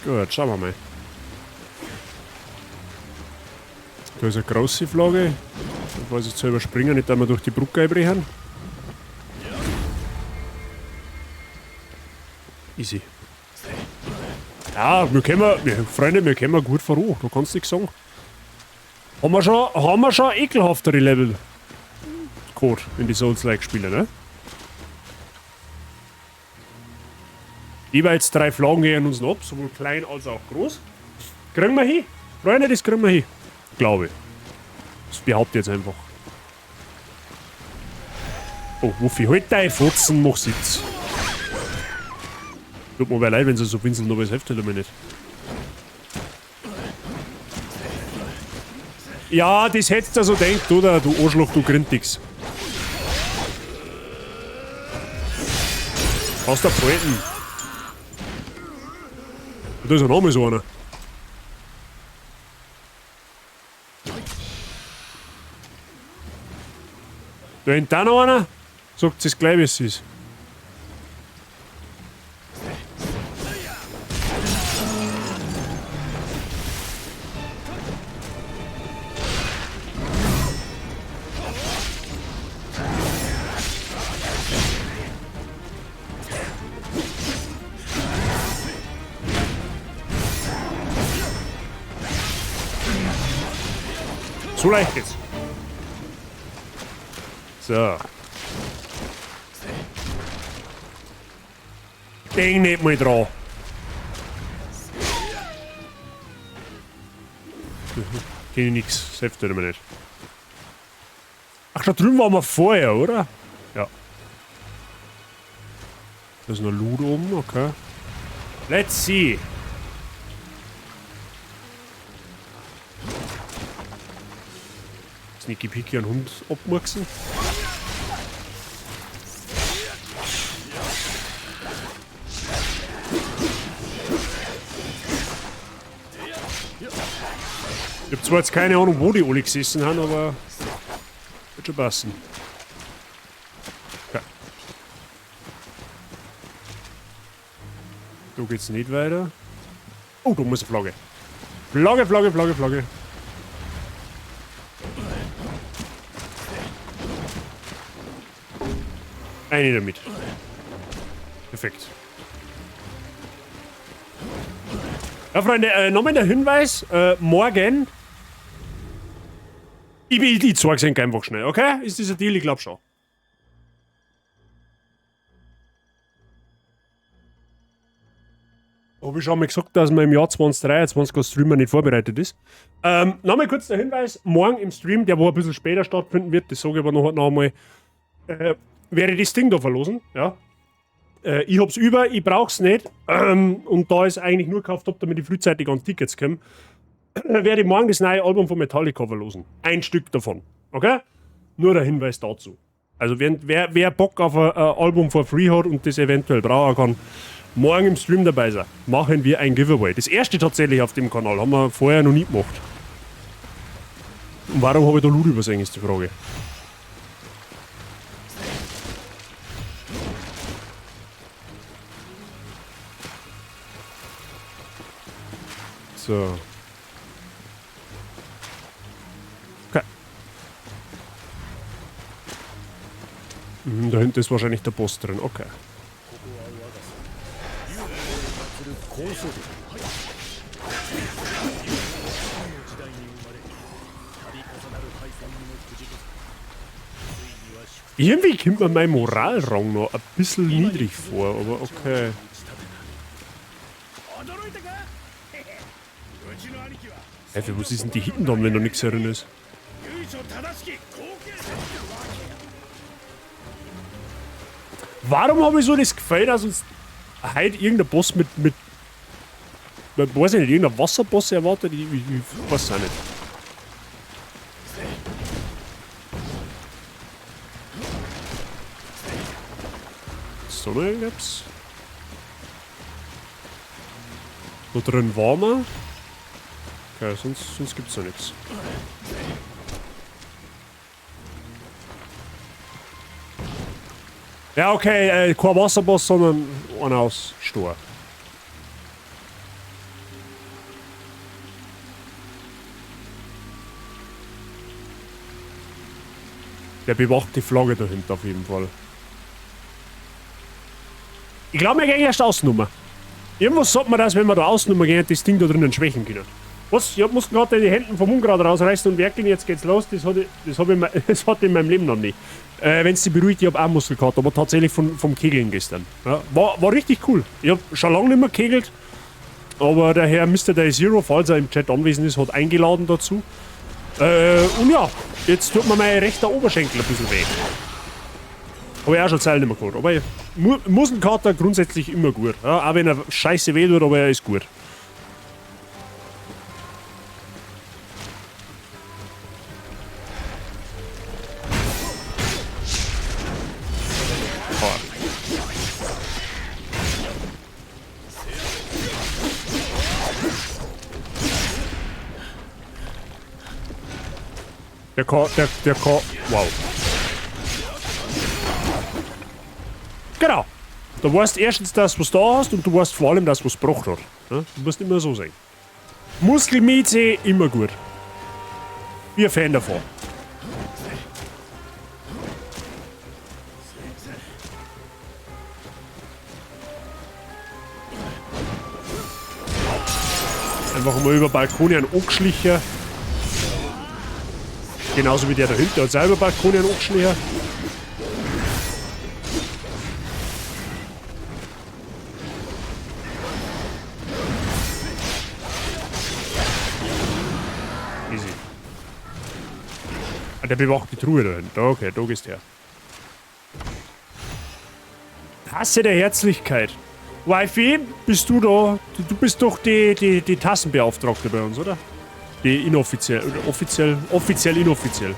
Gut, schauen wir mal. Da ist eine große Flagge. Da weiß ich zu überspringen, nicht einmal durch die Brücke einbrechen. Easy. Ja, Freunde, wir kommen gut voran, du kannst nichts sagen. Haben wir schon ekelhaftere Level gehabt in die Souls-like-Spiele, ne? Jeweils 3 Flaggen gehen uns noch ab, sowohl klein als auch groß. Kriegen wir hin. Freunde, das kriegen wir hin. Glaube ich. Das behaupte ich jetzt einfach. Oh, Wuffi, halt deine Fotzen, mach Sitz. Tut mir leid, wenn sie so winseln, aber es hilft halt immer nicht. Ja, das hättest du so gedacht, oder? Du Arschloch, du Grindix. Kannst du abhalten. Da ist ja noch mal so einer. Da hinten auch noch einer. Sagt es gleich, wie es ist. So leicht geht's. So. Denk nicht mal dran. Kenn ich nix, selbst tut mir nicht. Ach, da drüben waren wir vorher, oder? Ja. Da ist noch Loot oben, okay. Let's see. Sneaky Peeky einen Hund abmurksen. Ich hab zwar jetzt keine Ahnung, wo die alle gesessen haben, aber wird schon passen. Okay. Da geht's nicht weiter. Oh, da muss eine Flagge. Flagge, Flagge, Flagge, Flagge. Eine damit. Perfekt. Ja, Freunde, nochmal der Hinweis. Morgen. Ich zeig's Ihnen einfach schnell, okay? Ist das ein Deal? Ich glaub schon. Hab ich schon mal gesagt, dass man im Jahr 2023 als Streamer nicht vorbereitet ist. Nochmal kurz der Hinweis, morgen im Stream, der wo ein bisschen später stattfinden wird, das sage ich aber noch einmal, werde ich das Ding da verlosen, ja. Ich hab's über, ich brauch's nicht. Und da ich eigentlich nur gekauft hab, damit ich frühzeitig an Tickets komme, werde ich morgen das neue Album von Metallica verlosen. Ein Stück davon, okay? Nur der Hinweis dazu. Also wer Bock auf ein Album for free hat und das eventuell brauchen kann, morgen im Stream dabei sein, machen wir ein Giveaway. Das erste tatsächlich auf dem Kanal, haben wir vorher noch nie gemacht. Und warum habe ich da Loot übersehen, ist die Frage. So. Okay. Da hinten ist wahrscheinlich der Boss drin, okay. Irgendwie kommt mir mein Moralrang noch ein bisschen niedrig vor, aber okay. Hey, für was ist denn die Hitten dann, wenn da nichts drin ist? Warum habe ich so das Gefühl, dass uns heute irgendein Boss mit weiß ich nicht, irgendein Wasserboss erwartet? Ich weiß auch nicht. Ist da noch irgendwas? Da drin waren wir. Okay, sonst gibt's da nichts. Ja, okay, kein Wasserboss, sondern einer aus Stor. Der bewacht die Flagge dahinter auf jeden Fall. Ich glaube, wir gehen erst Ausnummer. Irgendwas sagt man, dass wenn wir da Ausnummer gehen, das Ding da drinnen schwächen können. Was? Ich muss gerade die Hände vom Unkraut rausreißen und werkeln, jetzt geht's los. Das hatte ich in meinem Leben noch nie. Wenn's dich beruhigt, ich hab auch Muskelkater, aber tatsächlich vom Kegeln gestern. Ja, war richtig cool. Ich hab schon lange nicht mehr kegelt, aber der Herr Mr. Day Zero, falls er im Chat anwesend ist, hat eingeladen dazu. Und ja, jetzt tut mir mein rechter Oberschenkel ein bisschen weh. Hab ich auch schon Zeit nicht mehr gehabt. Aber Muskelkater grundsätzlich immer gut. Ja, auch wenn er scheiße weh tut, aber er ist gut. Der kann, wow. Genau. Du weißt erstens das, was du da hast, und du weißt vor allem das, was du gebraucht hat. Ja? Du musst immer so sein. Muskelmieze, immer gut. Wir Fan davon. Einfach mal über Balkone angeschlichen. Genauso wie der da hinten. Der hat selber Balkonien angeschnitten. Easy. Ah, der bewacht die Truhe da hinten. Okay, da gehst her. Tasse der Herzlichkeit. Wifi, bist du da? Du bist doch die Tassenbeauftragte bei uns, oder? Die inoffiziell, oder offiziell, offiziell, inoffiziell.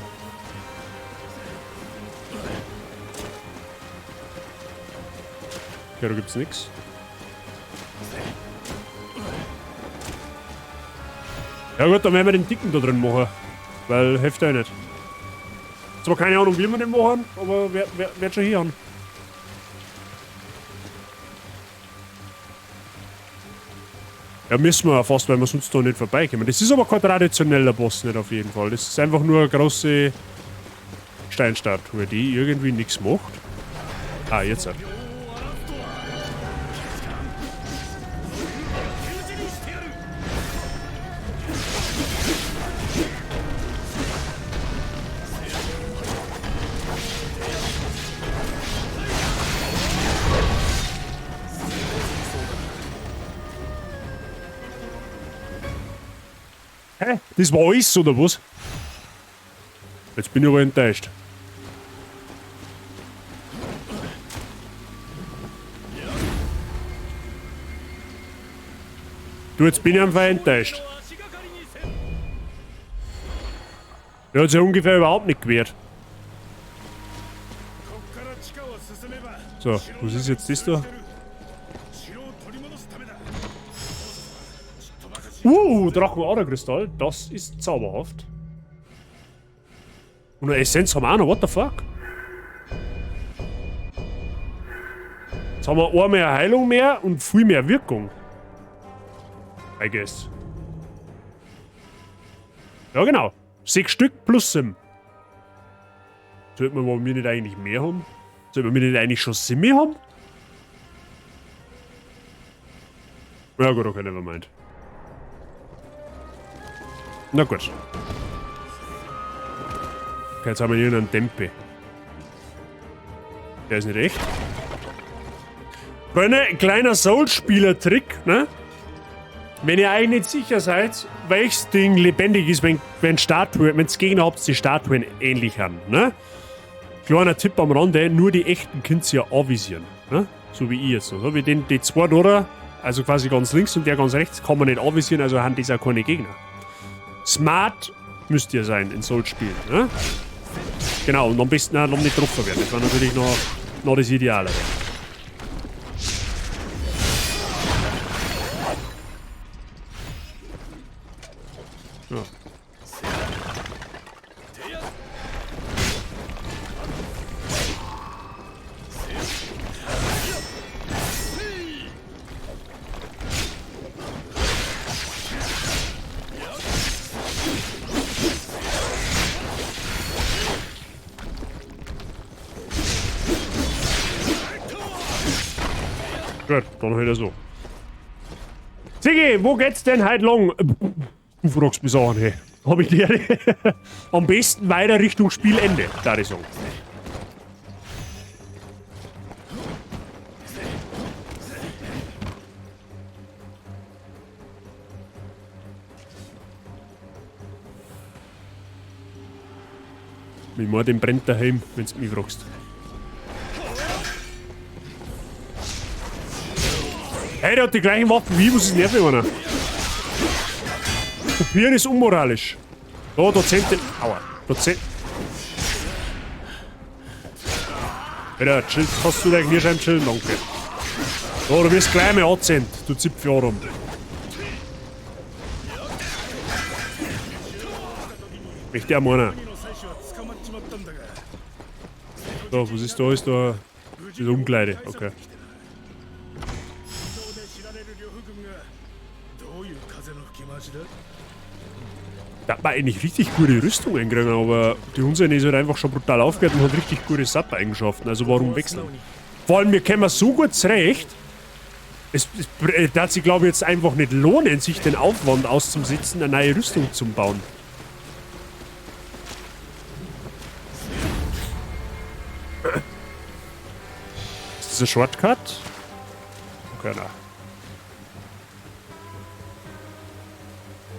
Okay, da gibt's nix. Ja gut, dann werden wir den Dicken da drin machen. Weil, hilft ja nicht. Zwar keine Ahnung, wie wir den machen, aber wer schon hier an. Ja, müssen wir ja fast, weil wir sonst da nicht vorbeikommen. Das ist aber kein traditioneller Boss nicht auf jeden Fall. Das ist einfach nur eine große Steinstatue, die irgendwie nichts macht. Ah, jetzt halt. Hä? Das war alles, oder was? Jetzt bin ich aber enttäuscht. Du, jetzt bin ich einfach enttäuscht. Der hat sich ungefähr überhaupt nicht gewehrt. So, was ist jetzt das da? Drachenaderkristall, das ist zauberhaft. Und eine Essenz haben wir auch noch, what the fuck? Jetzt haben wir einmal eine Heilung mehr und viel mehr Wirkung. I guess. Ja, genau. 6 Stück plus 7. Sollten wir nicht eigentlich mehr haben? Sollten wir nicht eigentlich schon 7 haben? Ja gut, okay, nevermind. Na gut. Okay, jetzt haben wir hier einen Tempe. Der ist nicht echt. Freunde, kleiner Soul-Spieler-Trick, ne? Wenn ihr eigentlich nicht sicher seid, welches Ding lebendig ist, wenn's Gegner habt, die Statuen ähnlich haben, ne? Kleiner Tipp am Rande, nur die echten könnt ihr ja anvisieren, ne? So wie ich jetzt. So wie den, die zwei da, also quasi ganz links und der ganz rechts, kann man nicht anvisieren, also haben das auch keine Gegner. Smart müsst ihr sein in Souls-Spielen, ne? Genau, und am besten auch noch nicht getroffen werden. Das war natürlich noch das Ideale. Ja. Gut, dann halt er so. Ziggy, wo geht's denn heute lang? Du fragst mich Sachen, hey. Hab ich die Ehre. Am besten weiter Richtung Spielende, da ich sagen. Ich mein, den brennt daheim, wenn du mich fragst. Hey, der hat die gleichen Waffen wie ich, was ist denn der für einer? Kopieren ist unmoralisch. Da, Dozente. Aua. Dozent. Alter, chill, hast du deinen Kniescheiben chillen? Danke. Da, du wirst gleich mal angezähnt, du Zipfeladern. Möchte ich auch meinen. So, was ist da? Ist da das Umkleide? Okay. Da hat man eigentlich richtig gute Rüstung einkriegen, aber die unsere ist halt einfach schon brutal aufgehört und hat richtig gute Sapp-Eigenschaften. Also warum wechseln? Vor allem, wir kommen so gut zurecht. Es darf sich, glaube ich, jetzt einfach nicht lohnen, sich den Aufwand auszusetzen, eine neue Rüstung zu bauen. Ist das ein Shortcut? Okay, nein.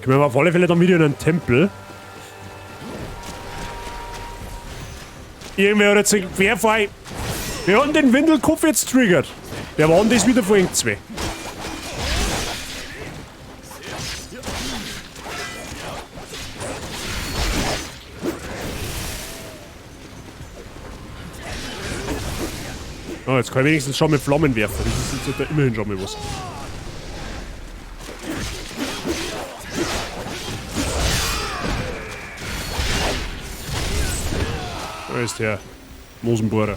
Können wir auf alle Fälle dann wieder in einen Tempel. Irgendwer hat jetzt... Wer vor... Wer hat denn den Windelkopf jetzt triggert? Wer war denn das wieder vor zwei? Oh, jetzt kann ich wenigstens schon mit Flammen werfen. Das ist jetzt da immerhin schon mal was. Da ist der Mosenbohrer.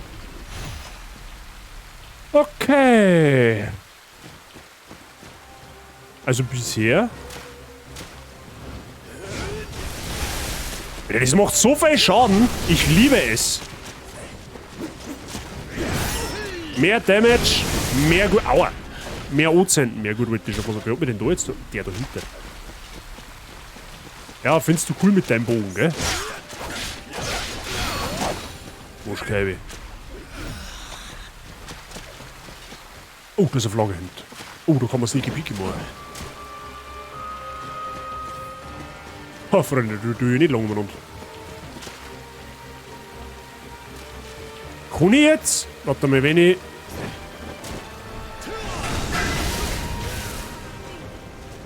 Okay. Also bisher. Das macht so viel Schaden. Ich liebe es. Mehr Damage, mehr gut. Aua! Mehr Ozenten, mehr gut wollte ich schon. Was hat mir denn da jetzt? Der da hinten. Ja, findest du cool mit deinem Bogen, gell? Waschkeibe. Oh, da ist eine Flagge hinten. Oh, da kann man Sneaky Peeky machen. Ha, Freunde, du tue ich nicht lange umeinander. Kann ich jetzt? Warte mal, wenn ich...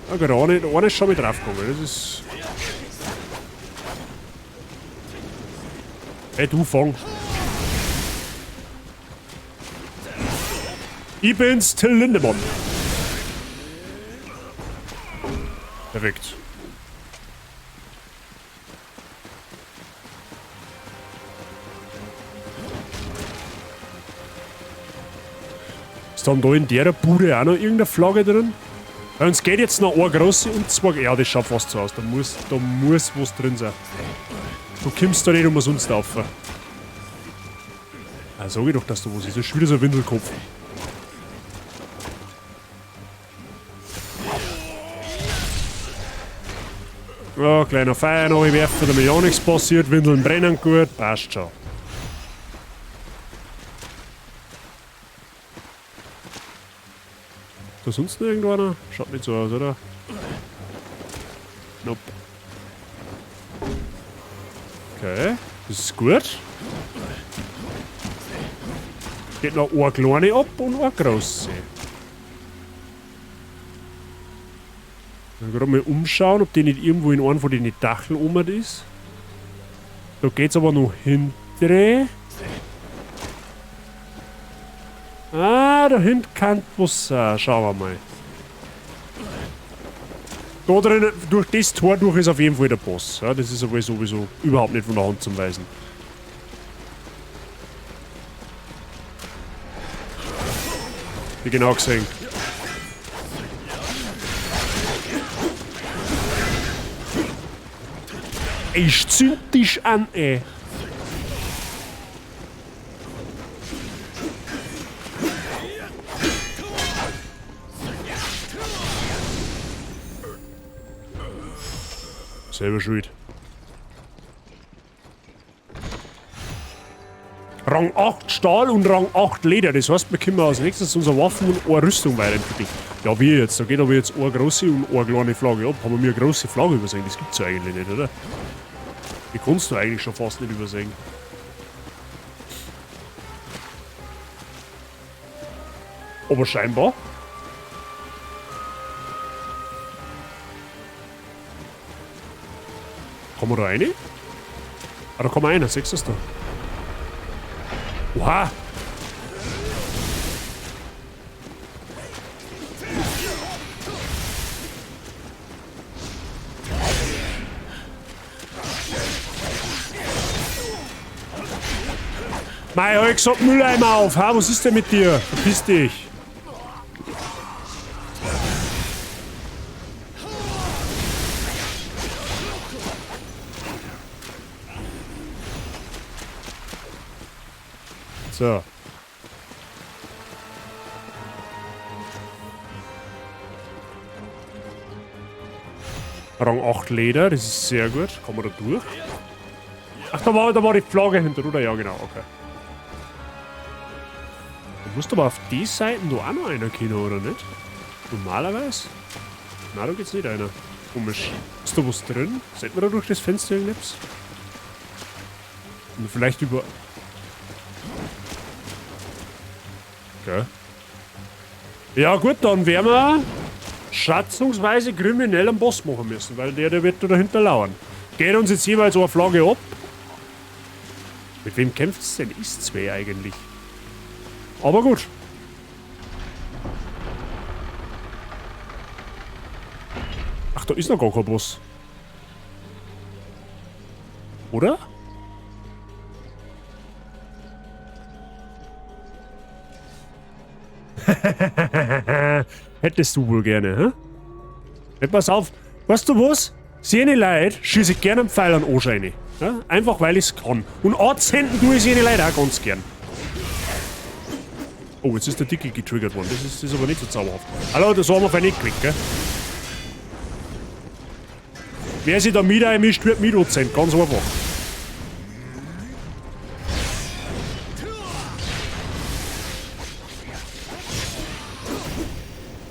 Okay, der eine ist schon mit draufgekommen. Das ist... Hey, du, fang. Ich bin's, Till Lindemann. Perfekt. Ist dann da in der Bude auch noch irgendeine Flagge drin? Bei uns geht jetzt noch eine große und zwei. Ja, das schaut fast so aus. Da muss was drin sein. Du kommst da nicht umsonst auf. Ah, sag ich doch, dass da was ist. Das ist schon wieder so ein Windelkopf. Ja, kleiner Feuer noch werfen, damit ja nichts passiert. Windeln brennen gut, passt schon. Ist da sonst noch irgendwo einer? Schaut nicht so aus, oder? Nope. Okay, das ist gut. Geht noch eine kleine ab und eine große. Dann gerade mal umschauen, ob die nicht irgendwo in einem von den Dacheln oben ist. Da geht's aber noch hinten. Ah, da hinten kann was sein. Schauen wir mal. Da drin, durch das Tor durch ist auf jeden Fall der Boss. Ja, das ist aber sowieso überhaupt nicht von der Hand zum Weisen. Wie genau gesehen. Ich zünd dich an, ey. Selber schuld. Rang 8 Stahl und Rang 8 Leder. Das heißt, wir können als nächstes unsere Waffen und eine Rüstung weiterentwickeln. Ja, wie jetzt? Da geht aber jetzt eine große und eine kleine Flagge ab. Haben wir mir eine große Flagge übersehen? Das gibt's ja eigentlich nicht, oder? Die kannst du eigentlich schon fast nicht übersehen. Aber scheinbar. Kann man da rein? Ah, da kann man rein, siehst du das da? Oha! Mei, hab ich gesagt, Mülleimer auf, ha? Was ist denn mit dir? Verpiss dich! So. Rang 8 Leder, das ist sehr gut. Kann man da durch? Ach, da war die Flagge hinter, oder? Ja, genau, okay. Musst aber auf die Seiten da auch noch einer können, oder nicht? Normalerweise? Na, da geht's nicht einer. Komisch. Ist da was drin? Seht man da durch das Fenster irgendetwas? Und vielleicht über... Okay. Ja gut, dann werden wir schätzungsweise kriminell einen Boss machen müssen, weil der wird da dahinter lauern. Geht uns jetzt jeweils eine Flagge ab. Mit wem kämpft's denn? Ist zwei eigentlich. Aber gut. Ach, da ist noch gar kein Boss. Oder? Hättest du wohl gerne, hä? Ja, pass auf. Weißt du was? Sehne Leute schieße ich gerne einen Pfeil an Anscheine. Ja? Einfach weil ich's kann. Und anzünden tue ich sehne Leute auch ganz gern. Oh, jetzt ist der Dicke getriggert worden. Das ist aber nicht so zauberhaft. Hallo, das haben wir für nicht gekriegt, gell? Wer sich da mit einmischt, wird mit anzünden. Ganz einfach.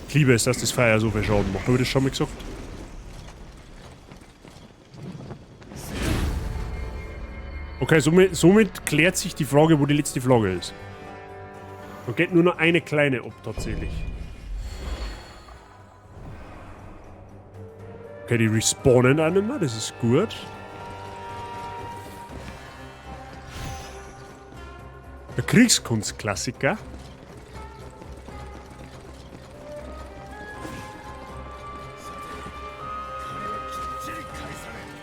Ich liebe es, dass das Feuer so viel Schaden macht. Habe ich das schon mal gesagt? Okay, somit klärt sich die Frage, wo die letzte Flagge ist. Da geht nur noch eine kleine ab, tatsächlich. Okay, die respawnen auch nicht mehr, das ist gut. Der Kriegskunstklassiker.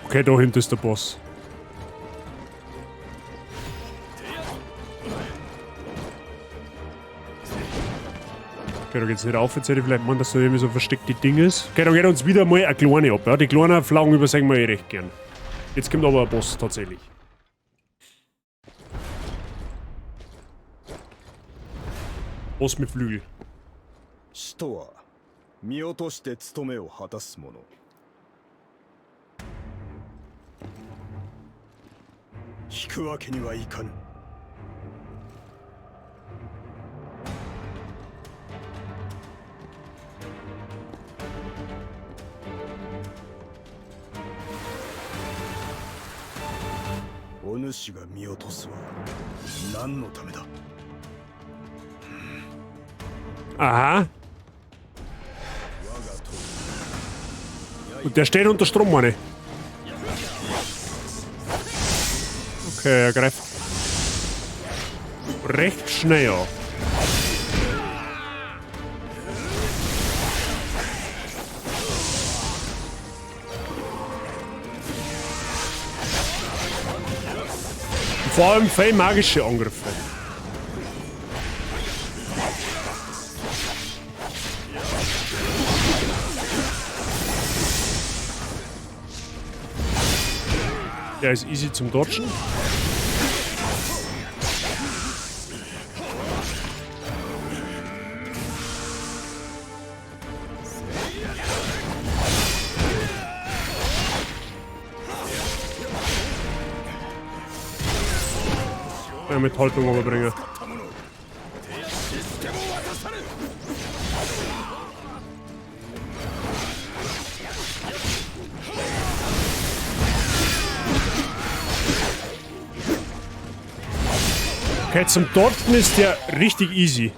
Okay, da hinten ist der Boss. Okay, da geht's nicht auf. Jetzt hätte ich vielleicht gemeint, dass da irgendwie so versteckte Ding ist. Okay, da geht uns wieder mal eine kleine ab. Ja? Die kleinen Flaggen übersehen wir eh recht gern. Jetzt kommt aber ein Boss tatsächlich. Boss mit Flügel. 死とは見落として務めを果たす者。引くわけにはいかぬ。お主が見落とすは何のためだ？ Aha. Und der steht unter Strom, meine ich. Okay, er greift recht schnell an. Vor allem viel magische Angriffe. Der ist easy zum Dodgen. Ja, mit Haltung überbringen. Okay, zum Dodgen ist der richtig easy.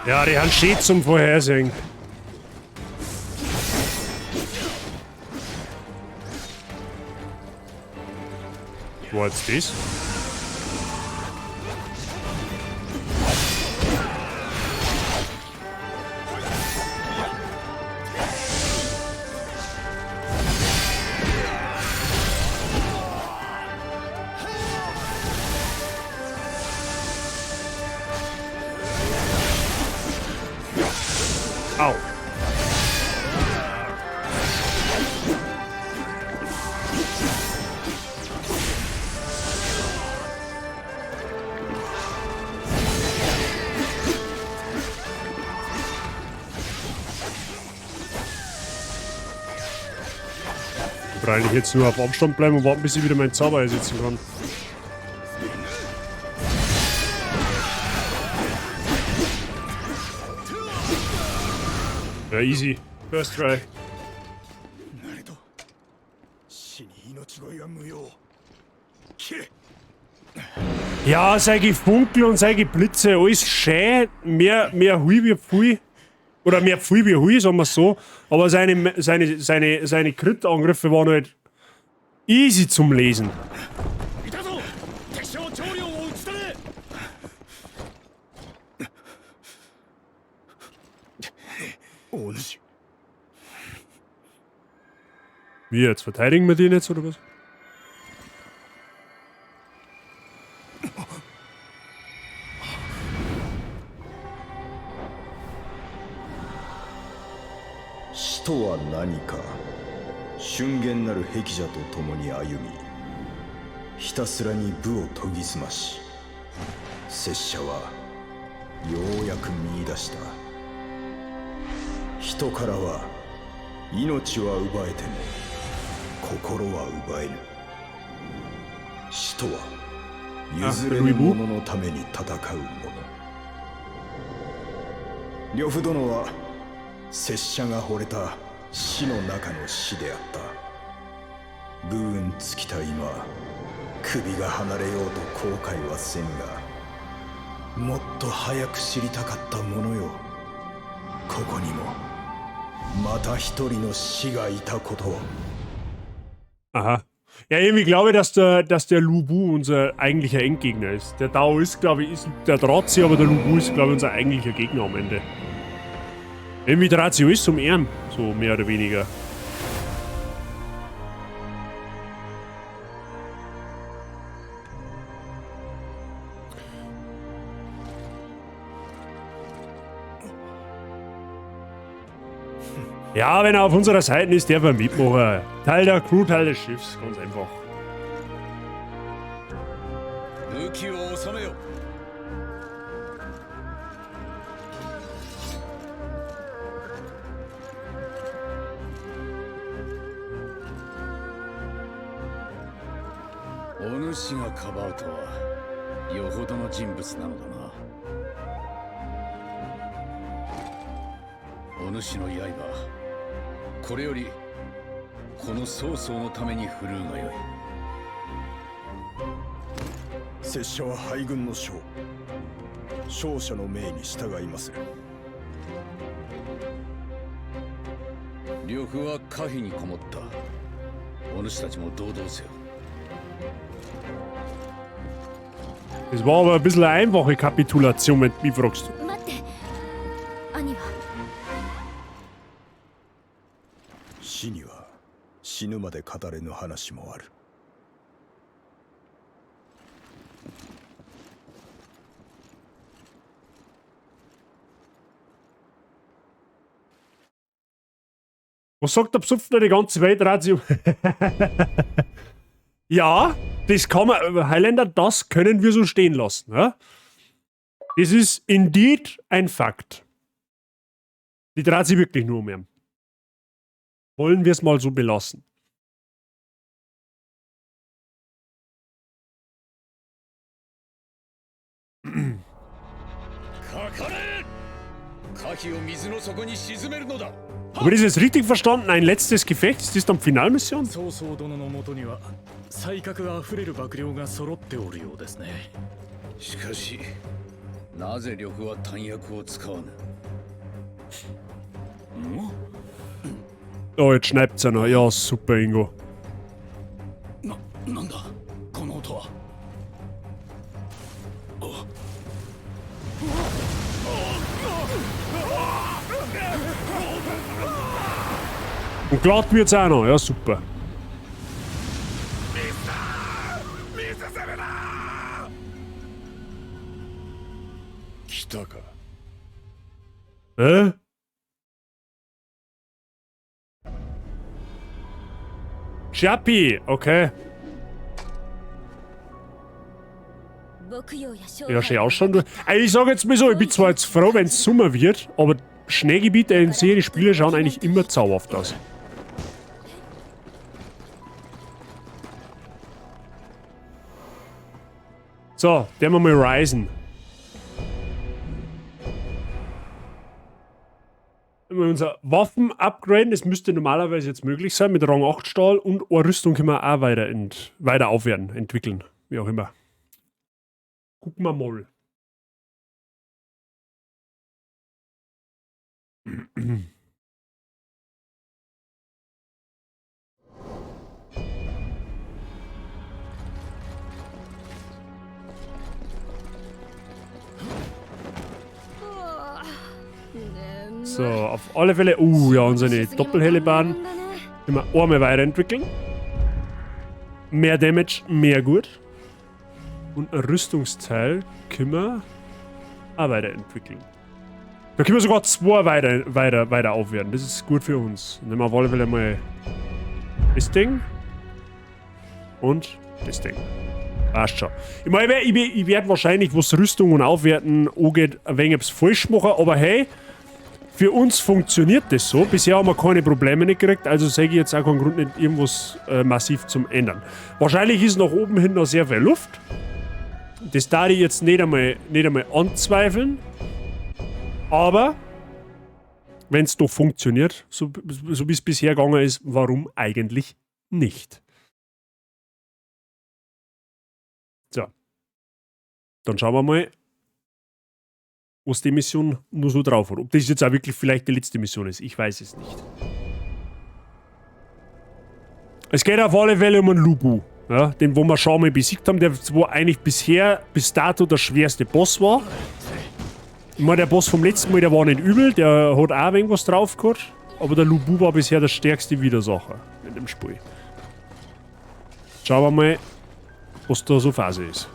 Ja, die haben schön zum Vorhersehen. War jetzt das? Au. Ich brauche eigentlich jetzt nur auf Abstand bleiben und warten, bis ich wieder meinen Zauber einsetzen kann. Ja, easy. First try. なれど死に命乞いは無用。切れ。 Ja, sei Gefunkel und sei Geblitze, alles schön. Mehr Hui wie Pfui. Oder mehr Pfui wie Hui, sagen wir so. Aber seine Crit-Angriffe waren halt easy zum Lesen. いたぞ、敵将長領を討ち取れ。お主。 Wie jetzt? Verteidigen wir den jetzt oder was? 死とは何か。俊賢なる壁者と共に歩み、ひたすらに武を研ぎ澄まし、拙者はようやく見出した。人からは命は奪えても心は奪えぬ。死とは譲れぬ者のために戦う者。呂布殿は拙者が惚れた死の中の死であった。武運尽きた今、首が離れようと後悔はせんが、もっと早く知りたかったものよ。ここにもまた一人の死がいたことを。 Aha. Ja, irgendwie glaube ich, dass der Lu Bu unser eigentlicher Endgegner ist. Der Dao ist, glaube ich, ist der Drazi, aber der Lu Bu ist, glaube ich, unser eigentlicher Gegner am Ende. Irgendwie dreht sich alles um ihn, so mehr oder weniger. Ja, wenn er auf unserer Seite ist, der wir mitmachen. Teil der Crew, Teil des Schiffs, ganz einfach. 武器を収めよ。お主がかばうとはよほどの人物なのだな。お主の刃、これよりこの曹操のために振るうがよい。拙者は敗軍の将、勝者の命に従いまする。呂布は可否にこもった。お主たちも同道せよ。 Das war aber ein bisschen eine einfache Kapitulation, wenn du mich fragst. 待って、兄は？死には死ぬまで語れぬ話もある。 Was sagt der Besoffene die ganze Welt, Ratio? Ja, das kann man, Highlander, das können wir so stehen lassen. Ja? Das ist indeed ein Fakt. Die dreht sich wirklich nur um ihn. Wollen wir es mal so belassen? かかれ。可否を水の底に沈めるのだ。 Habe ich das jetzt richtig verstanden? Ein letztes Gefecht? Ist das dann Finalmission? 曹操殿のもとには才覚あふれる幕僚が揃っておるようですね。しかし、なぜ呂布は弾薬を使わぬ？ Oh, jetzt schneit's ja noch. Ja, super, Ingo. な、なんだこのとは。 Und glatt wird's auch noch. Ja, super. 来たか。 Hä? Chappie, okay. 牧羊や商 Ja, schön ausschauen. Du. Also ich sag jetzt mal so, ich bin zwar jetzt froh, wenn es Sommer wird, aber Schneegebiete in Serie Spiele schauen eigentlich immer zauberhaft aus. So, der wir mal Ryzen. Wenn wir unser Waffen upgraden, das müsste normalerweise jetzt möglich sein mit Rang 8 Stahl und eine Rüstung können wir auch weiter aufwerten, entwickeln, wie auch immer. Gucken wir mal. So, auf alle Fälle. Ja, unsere Doppelhellebarden. Können wir einmal weiterentwickeln. Mehr Damage, mehr gut. Und ein Rüstungsteil können wir auch weiterentwickeln. Da können wir sogar zwei weiter aufwerten. Das ist gut für uns. Nehmen wir auf alle Fälle mal das Ding. Und das Ding. Passt schon. Ich meine, ich werd wahrscheinlich, was Rüstung und Aufwerten angeht, ein wenig etwas falsch machen, aber hey, für uns funktioniert das so. Bisher haben wir keine Probleme nicht gekriegt, also sehe ich jetzt auch keinen Grund, nicht irgendwas massiv zum ändern. Wahrscheinlich ist nach oben hin noch sehr viel Luft. Das darf ich jetzt nicht einmal anzweifeln. Aber wenn es doch funktioniert, so wie es bisher gegangen ist, warum eigentlich nicht? So. Dann schauen wir mal, was die Mission nur so drauf hat. Ob das jetzt auch wirklich vielleicht die letzte Mission ist, ich weiß es nicht. Es geht auf alle Fälle um einen Lu Bu, ja, den wo wir schon mal besiegt haben, der wo eigentlich bisher, bis dato der schwerste Boss war. Ich meine, der Boss vom letzten Mal, der war nicht übel, der hat auch irgendwas drauf gehabt, aber der Lu Bu war bisher der stärkste Widersacher in dem Spiel. Schauen wir mal, was da so Phase ist.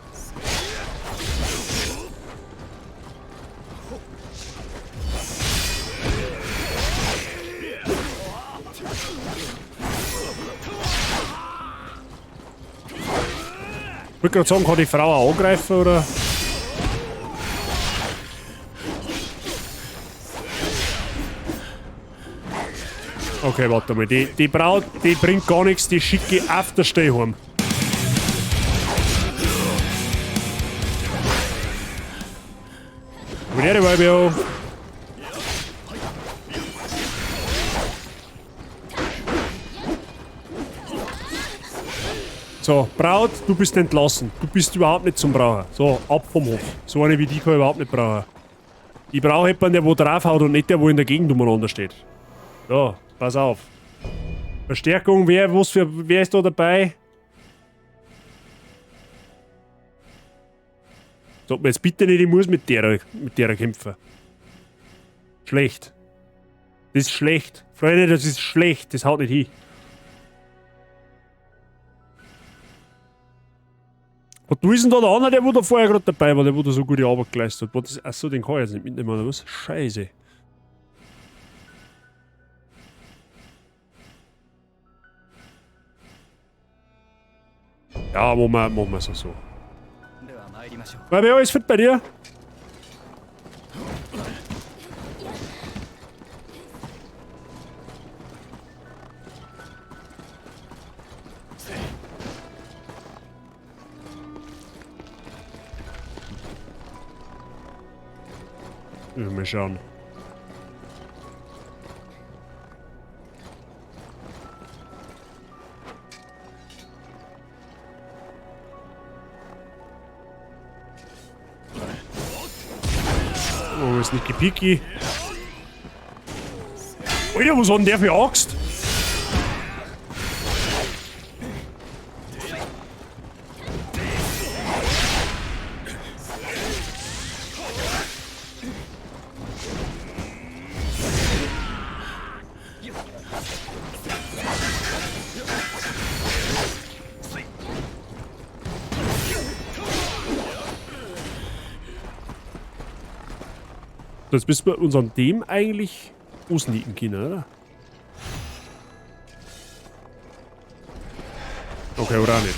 Ich wollte gerade sagen, kann die Frau auch angreifen, oder? Okay, warte mal. Die Braut, die bringt gar nichts, die schicke ich auf der Stelle heim. So, Braut, du bist entlassen. Du bist überhaupt nicht zum Brauchen. So, ab vom Hof. So eine wie die kann ich überhaupt nicht brauchen. Ich brauche jemanden, der wo draufhaut und nicht der, wo in der Gegend umeinander steht. So, pass auf. Verstärkung, wer ist da dabei? Sag mir jetzt bitte nicht, ich muss mit der kämpfen. Schlecht. Das ist schlecht. Freunde, das ist schlecht. Das haut nicht hin. Und wo ist denn da der andere, der wo da vorher gerade dabei war, der wo da so gute Arbeit geleistet hat? Das, achso, den kann ich jetzt nicht mitnehmen, oder was? Scheiße. Ja, machen wir es so. War wer alles fit bei dir? Mal schauen. Oh, ist nicht gepicki. Alter, was hat denn der für Axt? Jetzt müssen wir uns an dem eigentlich ausnieten können, oder? Okay, oder auch nicht.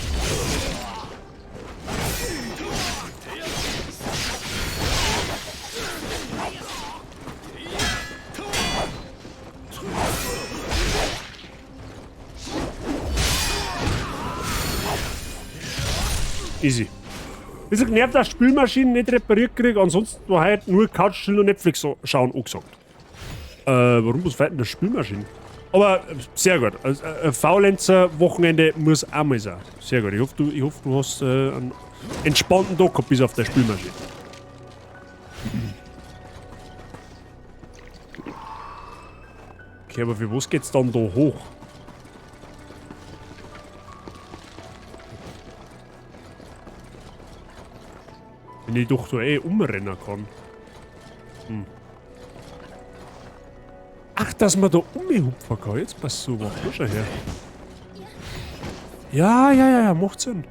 Easy. Bisschen genervt, dass Spülmaschinen nicht repariert kriege, ansonsten war halt nur Couch chillen und Netflix schauen angesagt. Warum muss denn der Spülmaschinen? Aber sehr gut. Also, Faulenzer-Wochenende muss auch mal sein. Sehr gut. Ich hoffe, du hast einen entspannten Tag gehabt bis auf der Spülmaschine. Okay, aber für was geht's dann da hoch? Wenn ich doch da eh umrennen kann. Hm. Ach, dass man da umhupfen kann. Jetzt passt so was. Schau her. Ja, ja, ja, ja, macht Sinn.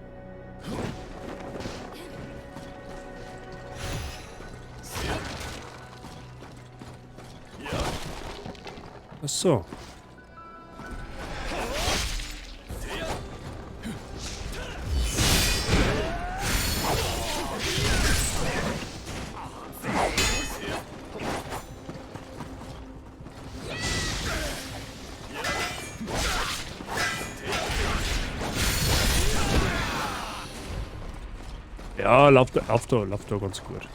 Ach so. Ja, läuft da ganz gut.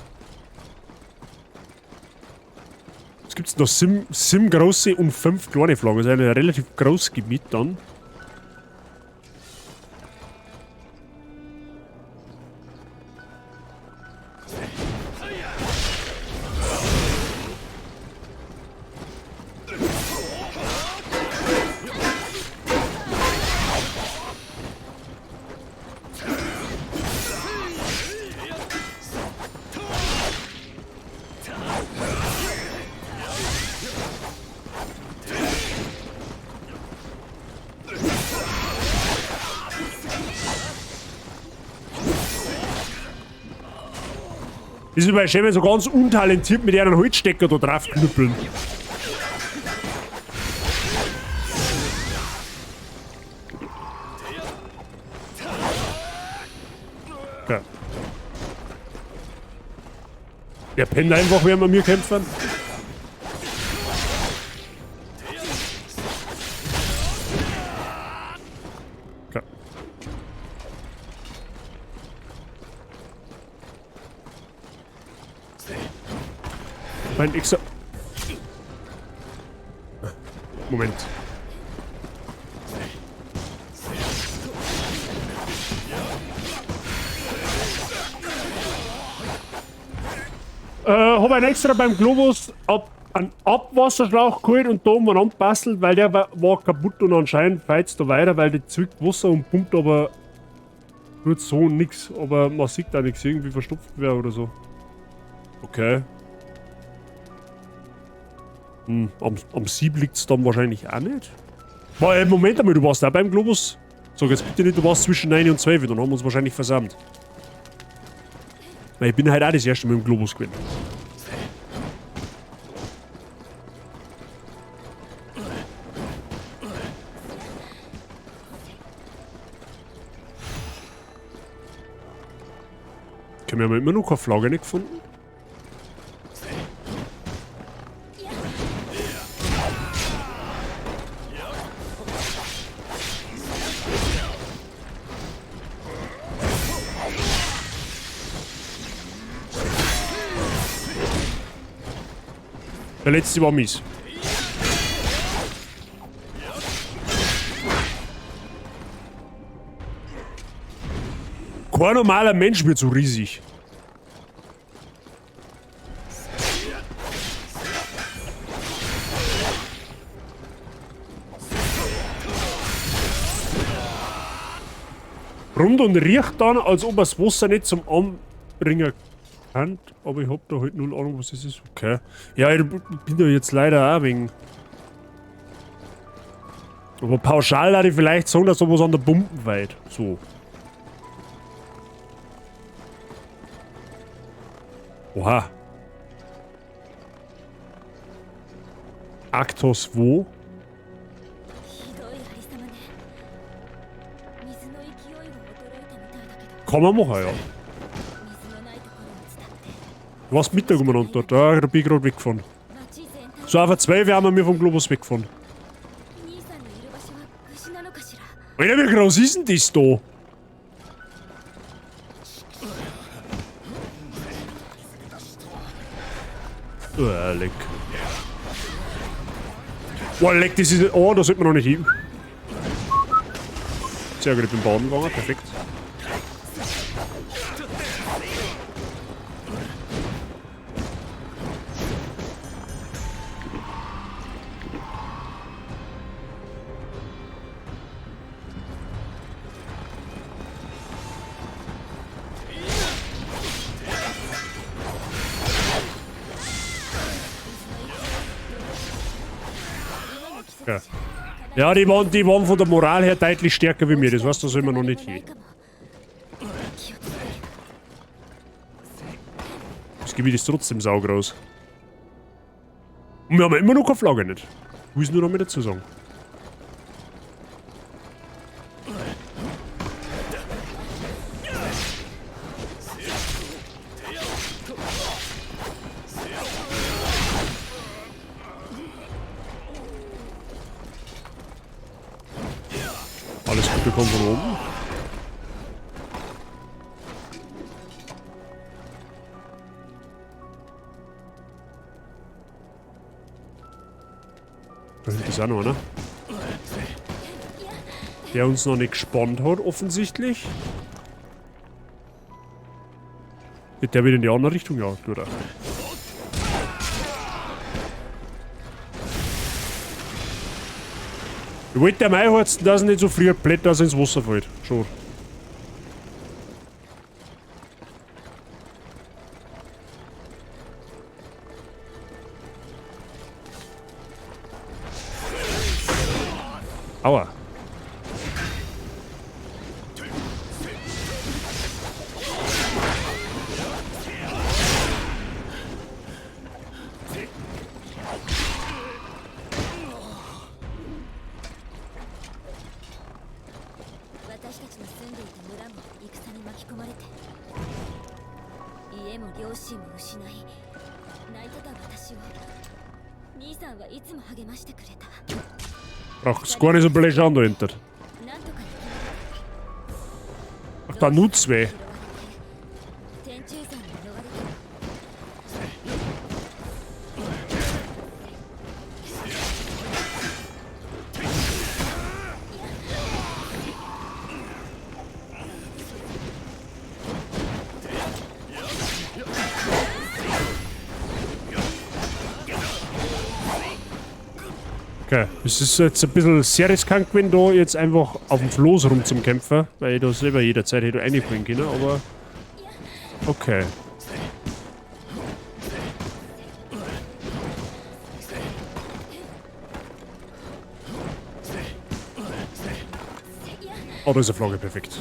Es gibt noch 7 große und 5 kleine Flaggen. Das ist ein relativ großes Gebiet dann. Das ist immer schön, wenn so ganz untalentiert mit ihren Holzstecker da drauf knüppeln. Okay. Der pennt einfach, während wir mir kämpfen. Okay. Mein Xer. Moment. Hab einen extra beim Globus einen Abwasserschlauch geholt und da umeinander bastelt, weil der war kaputt und anscheinend fällt's da weiter, weil der zwickt Wasser und pumpt aber tut so nix. Aber man sieht da nix, irgendwie verstopft wäre oder so. Okay. Am Sieb liegt's dann wahrscheinlich auch nicht. Warte, Moment einmal, du warst auch beim Globus. Sag jetzt bitte nicht, du warst zwischen 9 und 12, dann haben wir uns wahrscheinlich versammelt. Weil ich bin halt auch das erste Mal im Globus gewesen. Okay, wir haben immer noch keine Flagge nicht gefunden. Der letzte war mies. Kein normaler Mensch wird so riesig. Rund und riecht dann, als ob er das Wasser nicht zum Anbringen kann. Aber ich hab da halt null Ahnung, was das ist. Okay. Ja, ich bin da jetzt leider auch wegen. Aber pauschal würde ich vielleicht sagen, dass da was an der Pumpe weit. So. Oha. Arktos wo? ひどいありさまね。水の勢いは衰えたみたいだけど、 Kann man machen, ja. 水のないところを伝って Du warst Mittag umeinander dort. Da, da bin ich gerade weggefahren. 町全体。 So, auf 12 haben wir mir vom Globus weggefahren. 兄さんのいる場所は無事なのかしら。 Alter, wie groß ist denn das da? Oh, leck. Oh, leck, das ist... Oh, da sollte man noch nicht hin. Sehr gut, ich bin baden gegangen. Perfekt. Ja, ja, die waren von der Moral her deutlich stärker wie mir. Das weißt du, da soll man noch nicht hin. 気をつけて。 Das Gebiet ist trotzdem saugroß. Und wir haben ja immer noch keine Flagge nicht. Muss ich nur noch mit dazu sagen. Alles Gute kommt von oben. Da hinten ist auch noch einer. Der uns noch nicht gespannt hat, offensichtlich. Geht der wieder in die andere Richtung? Ja, tut er. Ich wollte dem einheizen, dass er nicht so früh blättert, dass er ins Wasser fällt. Schon. Aua. 私たちの住んでいた村も戦に巻き込まれて、家も両親も失い、泣いてた私を兄さんはいつも励ましてくれた。 Brauchst gar nicht so blöd schauen da hinten. なんとか生き Ach, da nur zwei. 延びて天中山に逃れた。 Okay, es ist jetzt ein bisschen sehr riskant gewesen, da jetzt einfach auf dem Floß rum zum Kämpfen, weil ich da selber jederzeit hätte reinspringen können, aber... Okay. Oh, da ist eine Flagge, perfekt.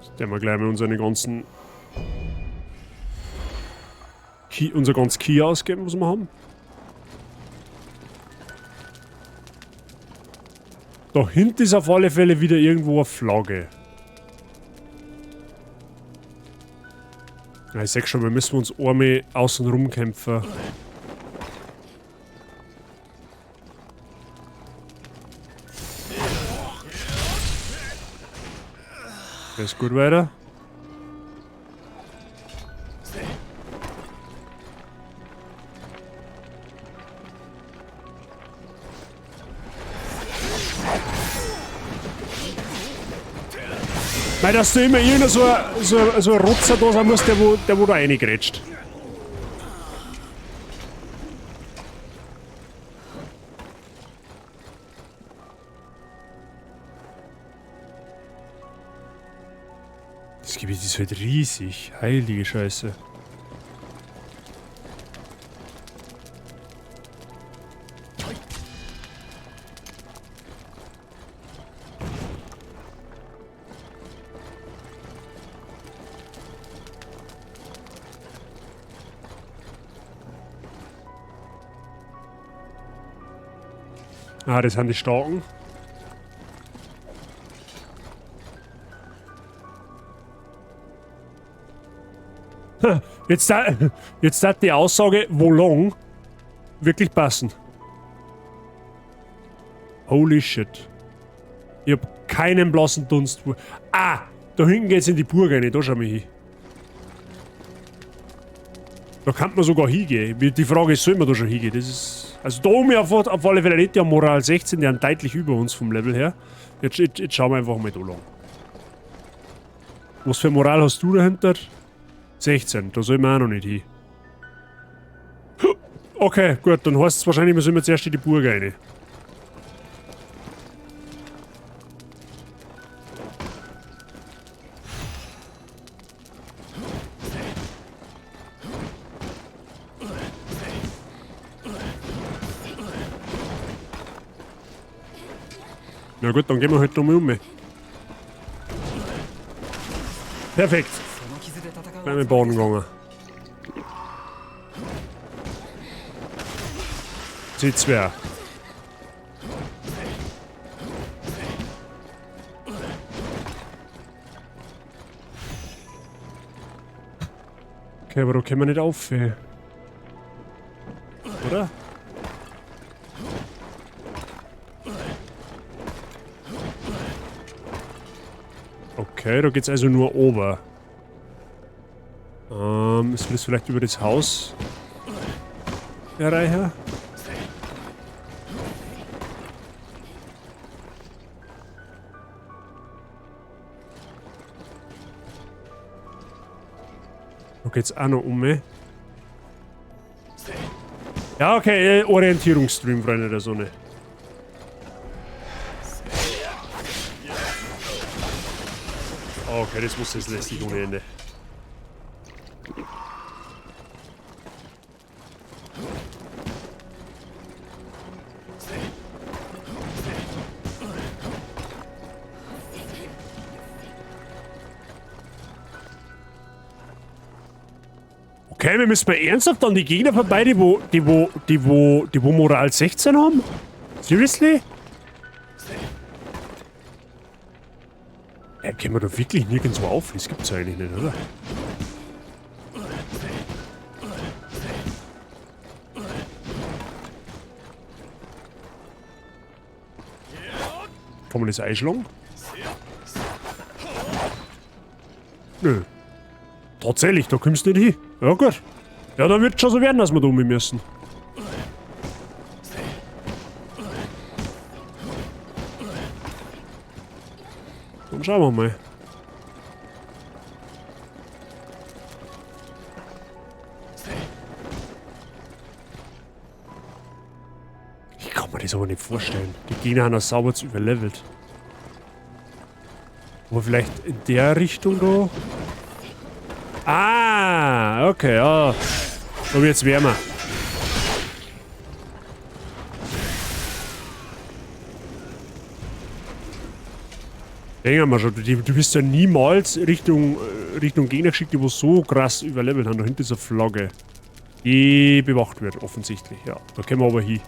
Jetzt werden wir gleich mal unsere ganzen... Key, unser ganz Key ausgeben, was wir haben. Da hinten ist auf alle Fälle wieder irgendwo eine Flagge. Ja, ich sag schon, wir müssen uns einmal außen rumkämpfen. Ist gut weiter. Weil dass du immer irgendein so ein Rotzer da sein musst, der wo da reingrätscht. Das Gebiet ist halt riesig. Heilige Scheiße. Ah, das sind die Starken. Jetzt, jetzt hat die Aussage, wo long, wirklich passen. Holy shit. Ich hab keinen blassen Dunst. Ah, da hinten geht's in die Burg rein, da schau mal hin. Da kann man sogar hingehen. Die Frage ist, soll man da schon hingehen? Das ist. Also da oben auf alle Fälle nicht, die haben Moral 16, die sind deutlich über uns vom Level her. Jetzt schauen wir einfach mal da lang. Was für Moral hast du dahinter? 16, da soll man auch noch nicht hin. Okay, gut, dann heißt es wahrscheinlich, wir sollen zuerst in die Burg rein. Na gut, dann gehen wir halt nochmal um. Perfekt. Gleich mit Baden gegangen. C2. Okay, aber da können wir nicht auf. Oder? Okay, da geht's also nur ober. Ist das vielleicht über das Haus erreichen? Da geht's auch noch um. Ja, okay, Orientierungsstream, Freunde der Sonne. Okay, das muss jetzt lästig ohne Ende. Okay, wir müssen mal ernsthaft an die Gegner vorbei, die wo Moral 16 haben? Seriously? Ja, können wir da wirklich nirgendwo auf? Das gibt's ja eigentlich nicht, oder? Kann man das einschlagen? Nö. Tatsächlich, da kommst du nicht hin. Ja gut. Ja, dann wird schon so werden, dass wir da um müssen. Dann schauen wir mal. Ich kann mir das aber nicht vorstellen. Die Gegner haben das sauber zu überlevelt. Aber vielleicht in der Richtung da? Ah, okay, ja. Da wird's wärmer. Denken wir schon, du bist ja niemals Richtung Gegner geschickt, die wo so krass überlevelt haben. Da hinten ist eine Flagge, die bewacht wird, offensichtlich. Ja, da können wir aber hin.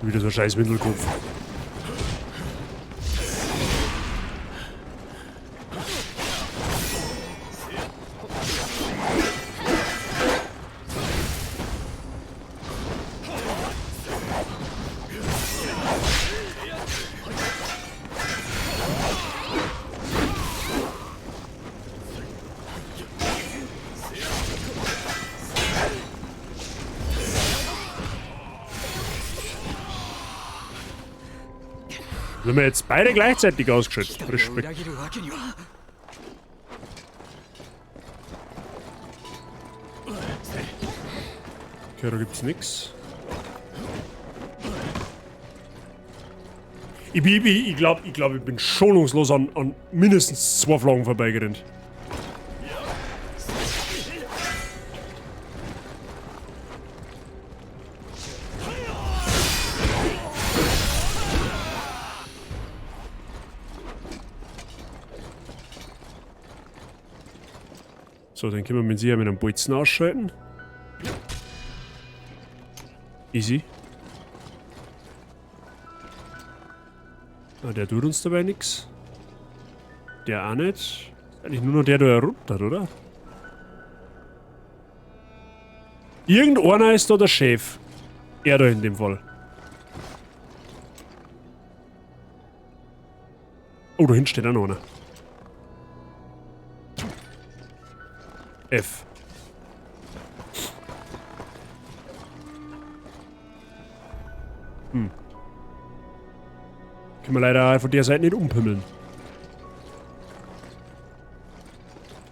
Wieder so ein scheiß Windelkopf. Wenn wir jetzt beide gleichzeitig ausgeschaltet. Respekt. Okay, da gibt's nix. Ich glaube, ich bin schonungslos an mindestens 2 Flaggen vorbeigerannt. So, den können wir mit sicher mit einem Bolzen ausschalten. Easy. Ah, der tut uns dabei nichts. Der auch nicht. Ist eigentlich nur noch der da herunter, oder? Irgendeiner ist da der Chef. Er da in dem Fall. Oh, da hinten steht auch noch einer. F. Hm. Können wir leider von der Seite nicht umpümmeln.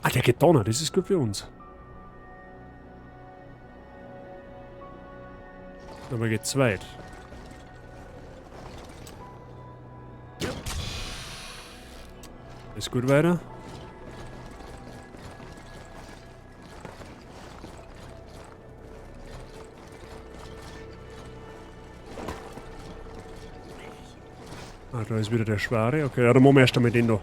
Ah, der geht da noch. Das ist gut für uns. Aber geht zweit. Ist gut weiter. Ah, da ist wieder der Schwere. Okay, ja, dann machen wir erst einmal den da.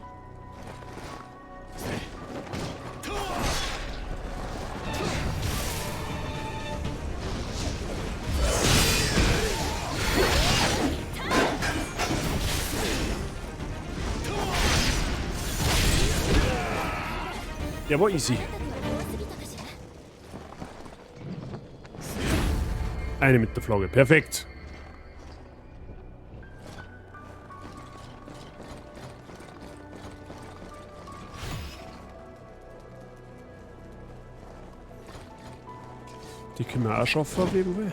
Der war easy. Eine mit der Flagge. Perfekt. Die können wir auch schaffen auf jeden Fall.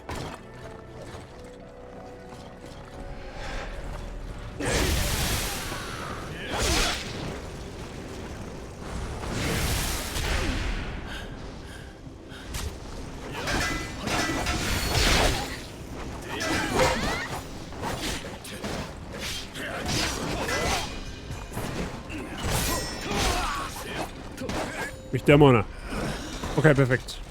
Mich der Mona. Okay, perfekt.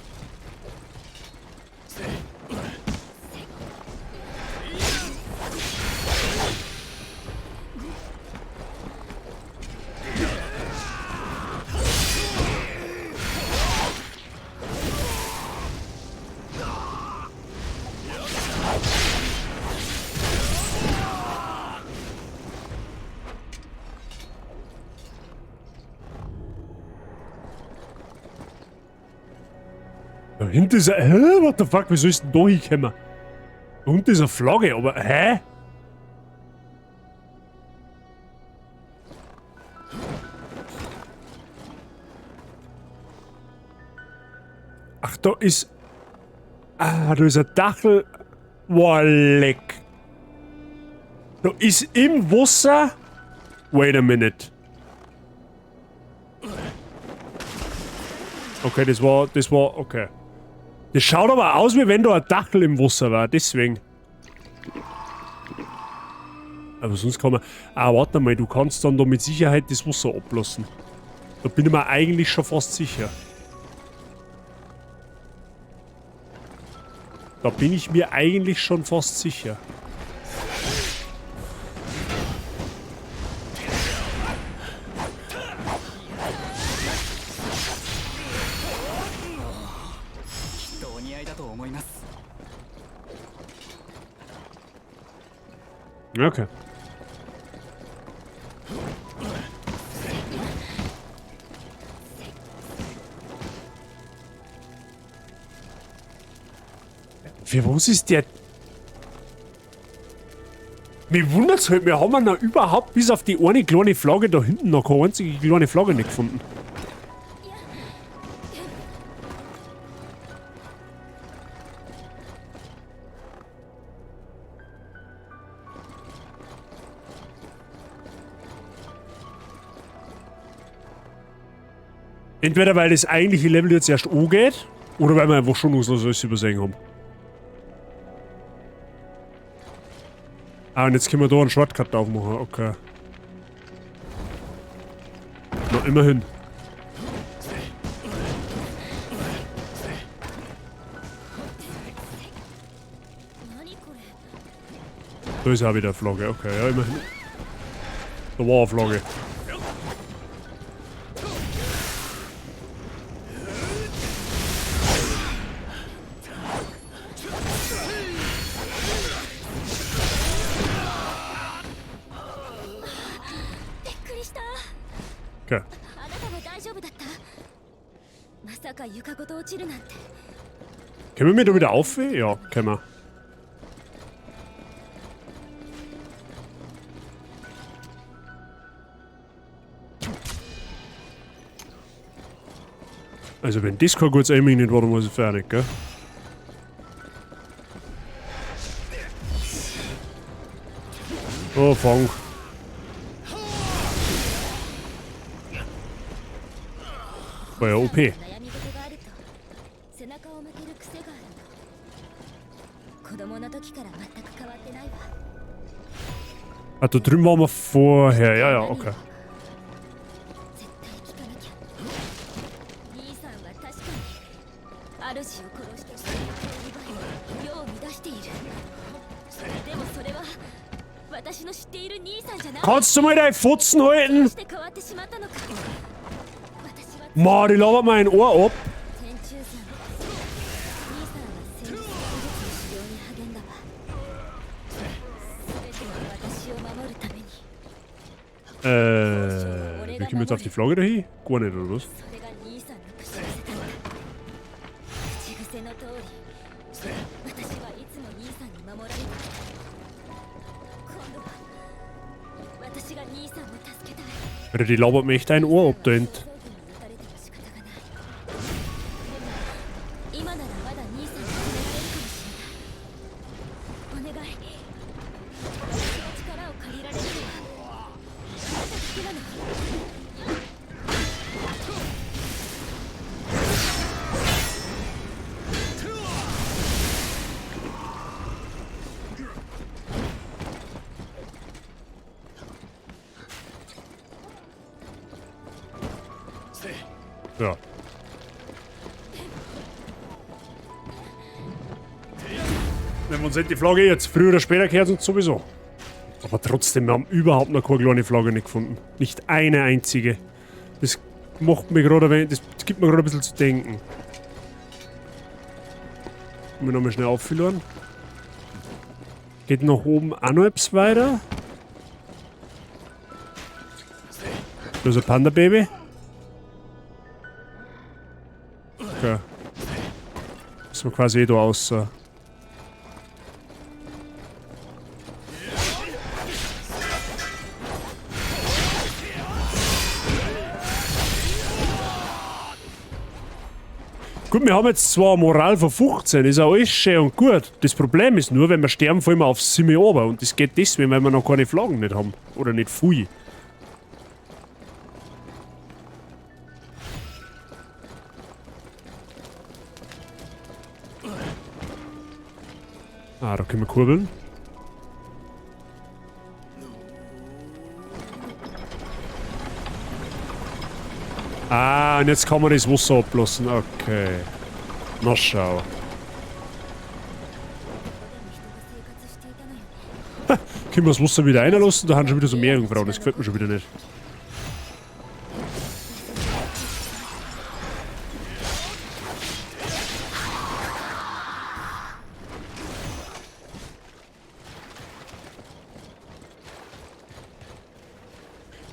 Da hinten ist ein... Hä? What the fuck? Wieso ist denn da hingekommen? Da unten ist eine Flagge, aber... Hä? Ach, da ist... Ah, da ist ein Dachel... Boah, leck. Da ist im Wasser... Wait a minute. Okay, das war... Okay. Das schaut aber aus, wie wenn da ein Dachel im Wasser war, deswegen. Aber sonst kann man... Ah, warte mal, du kannst dann da mit Sicherheit das Wasser ablassen. Da bin ich mir eigentlich schon fast sicher. Da bin ich mir eigentlich schon fast sicher. Okay. Für was ist der? Mich wundert's halt, wir haben noch überhaupt bis auf die eine kleine Flagge da hinten noch keine einzige kleine Flagge nicht gefunden. Entweder weil das eigentliche Level jetzt erst angeht, oder weil wir einfach schon was alles übersehen haben. Ah, und jetzt können wir da einen Shortcut aufmachen, okay. Na, immerhin. Da ist auch wieder eine Flagge, okay, ja, immerhin. Da war eine Flagge. Okay. あなたは大丈夫だった？まさか床ごと落ちるなんて。 Können wir mir da wieder auf? Ja, können wir. Also wenn das kein gutes Aiming nicht war, dann weiß ich auch nicht, gell? Oh, fang. War ja OP. 悩み事があると背中を向ける癖があるの。子供の時から全く変わってないわ。 Ah, da drüben waren wir vorher. Ja, ja, okay. 絶対聞かなきゃ。兄さんは確かに主を殺して権力を奪い世を乱している。でもそれは私の知っている兄さんじゃない。 Kannst du mal deine Fotzen どう halten? して変わってしまったのか。私は Ma, die labert mir ein Ohr ab. 天中山。兄さんは先日武術の修行に励んだわ。全ては私を守るために。 Wie kommen wir jetzt auf die Flagge da hin? Gar nicht, oder was? それが兄さんの口癖だった。口癖の通り、私はいつも兄さんに守られてきた。今度は私が兄さんを助けたい。 Alter, die labert mir echt ein Ohr ab da hinten. 装具に撃たれても仕方がない。でも今ならまだ兄さんを止められるかもしれない。お願い、私の力を借りられるのはあなただけなの。 Ja. Wenn wir uns nicht die Flagge jetzt früher oder später gehört uns sowieso. Aber trotzdem, wir haben überhaupt noch keine kleine Flagge nicht gefunden. Nicht eine einzige. Das macht mir gerade ein wenig, das gibt mir gerade ein bisschen zu denken. Wollen wir nochmal schnell auffüllen. Geht nach oben auch noch etwas weiter? Da ist ein Panda-Baby. Okay. Müssen wir quasi eh da raus. Gut, wir haben jetzt zwar eine Moral von 15, ist auch alles schön und gut. Das Problem ist nur, wenn wir sterben, fallen wir auf 7 runter. Und das geht deswegen, weil wir noch keine Flaggen nicht haben. Oder nicht viel. Ah, da können wir kurbeln. Ah, und jetzt kann man das Wasser ablassen. Okay. Na schau. Ha, können wir das Wasser wieder reinlassen? Da haben schon wieder so Meerjungfrauen. Das gefällt mir schon wieder nicht.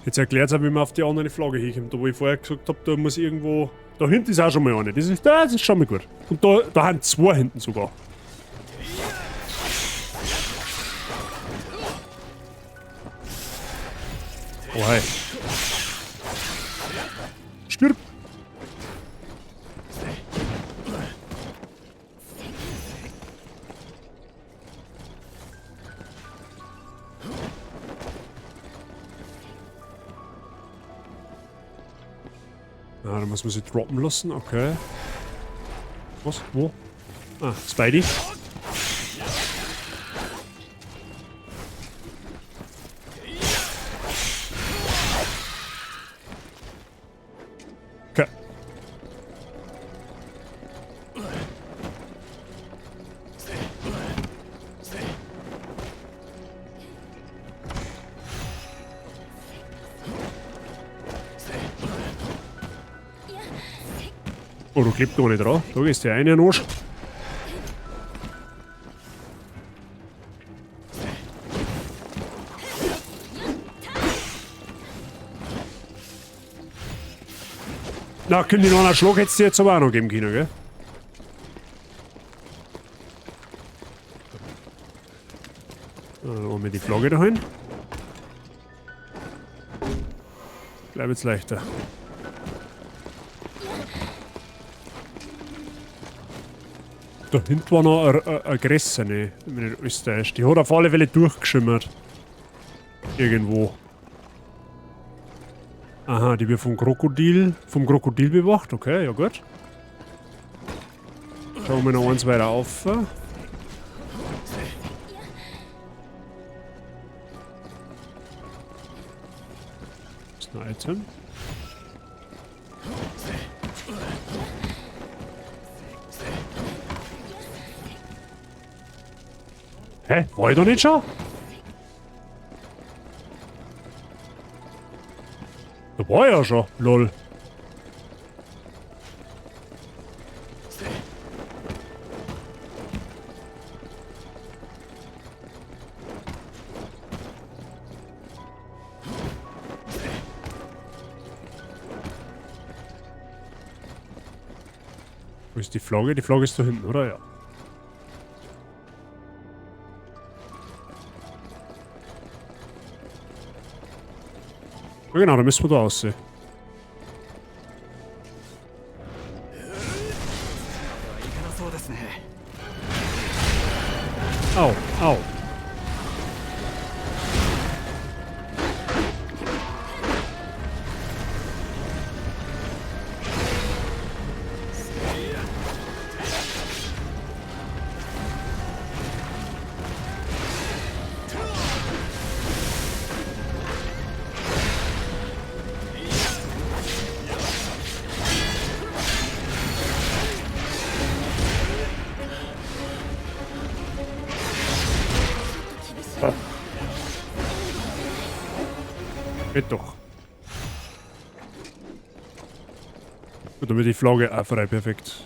Jetzt erklärt es auch, wie man auf die andere Flagge hinkommt. Da wo ich vorher gesagt hab, da muss irgendwo... Da hinten ist auch schon mal eine. Das ist schon mal gut. Und da haben zwei hinten sogar. Oh, hi. Stirb! Ah, da muss man sie droppen lassen, okay. Was? Wo? Ah, Spidey. Okay. Oh, du klebst gar nicht dran. Da gehst du ja rein in den Arsch. Na, können die noch einen Schlag hättest du jetzt aber auch noch geben können, gell? Dann machen wir die Flagge da hin. Bleib jetzt leichter. Da hinten war noch eine größere, wenn ich nicht alles täuscht. Die hat auf alle Fälle durchgeschimmert. Irgendwo. Aha, die wird vom Krokodil bewacht. Okay, ja gut. Schauen wir noch eins weiter auf. Das ist ein Item. Hä? War ich da nicht schon? Da war ich ja schon. Lol. Wo ist die Flagge? Die Flagge ist da hinten, oder? Ja. Ja, genau, da müssen wir da aussehen. Au, au. Geht doch. Gut, damit die Flagge auch frei, perfekt.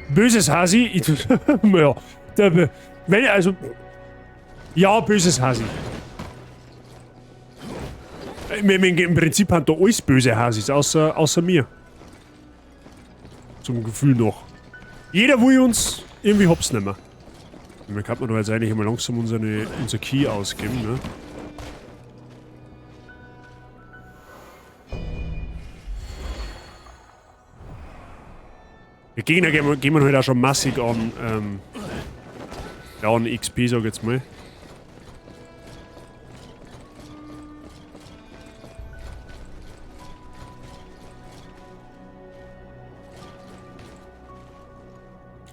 Böses Hasi. Ich, ja, der, wenn, also, ja, böses Hasi. Im Prinzip haben da alles böse Hasis, außer mir. Zum Gefühl noch. Jeder will uns irgendwie hops nehmen. Man kann man da jetzt eigentlich immer langsam unser Key ausgeben, ne? Die Gegner gehen wir halt auch schon massig an, ja, an XP, sag ich jetzt mal.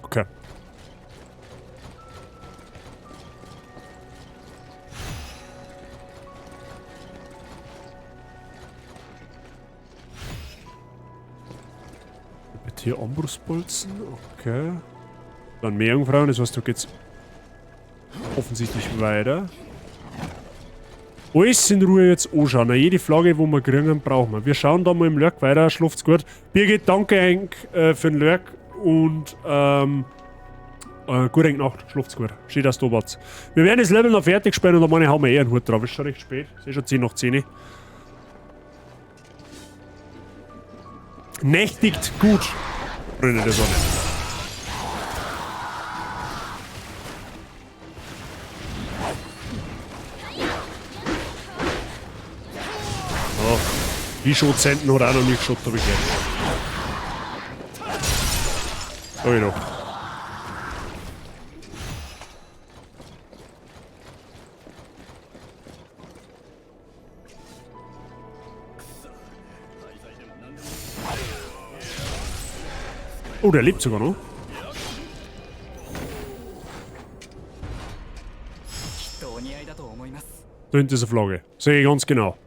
Okay. Hier Armbrustbolzen, okay. Dann Meerjungfrauen, das heißt, da geht's offensichtlich weiter. Alles in Ruhe jetzt anschauen. Na, jede Flagge, wo wir kriegen, brauchen wir. Wir schauen da mal im Lurk weiter, schlaft's gut. Birgit, danke Henk, für den Lurk und gute Nacht, schlaft's gut. Schön, dass du da warst. Wir werden das Level noch fertig spielen und dann meine ich, hauen wir eh einen Hut drauf. Ist schon recht spät. Ist eh schon 10 nach 10. Nächtigt gut, Freunde der Sonne. Oh, die Schutzhänden hat auch noch nicht geschaut, hab ich gehört. Sag ich doch. Oh, der lebt sogar noch. Da hinten ist eine Flagge. Sehe ich ganz genau.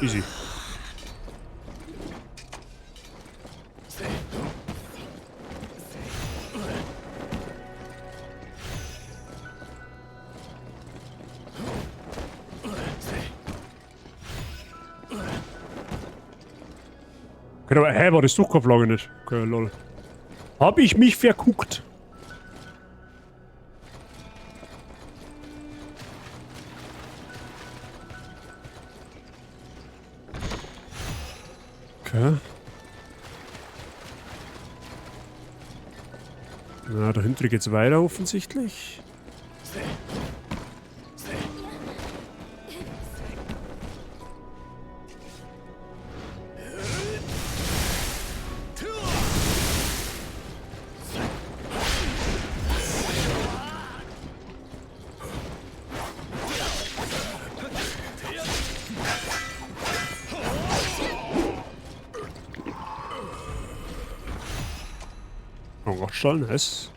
Easy. Okay, aber hä, war das doch keine Flagge nicht? Okay, lol. Hab ich mich verguckt? Okay. Na, dahinter geht's weiter offensichtlich. Oh Gott, schon, nice.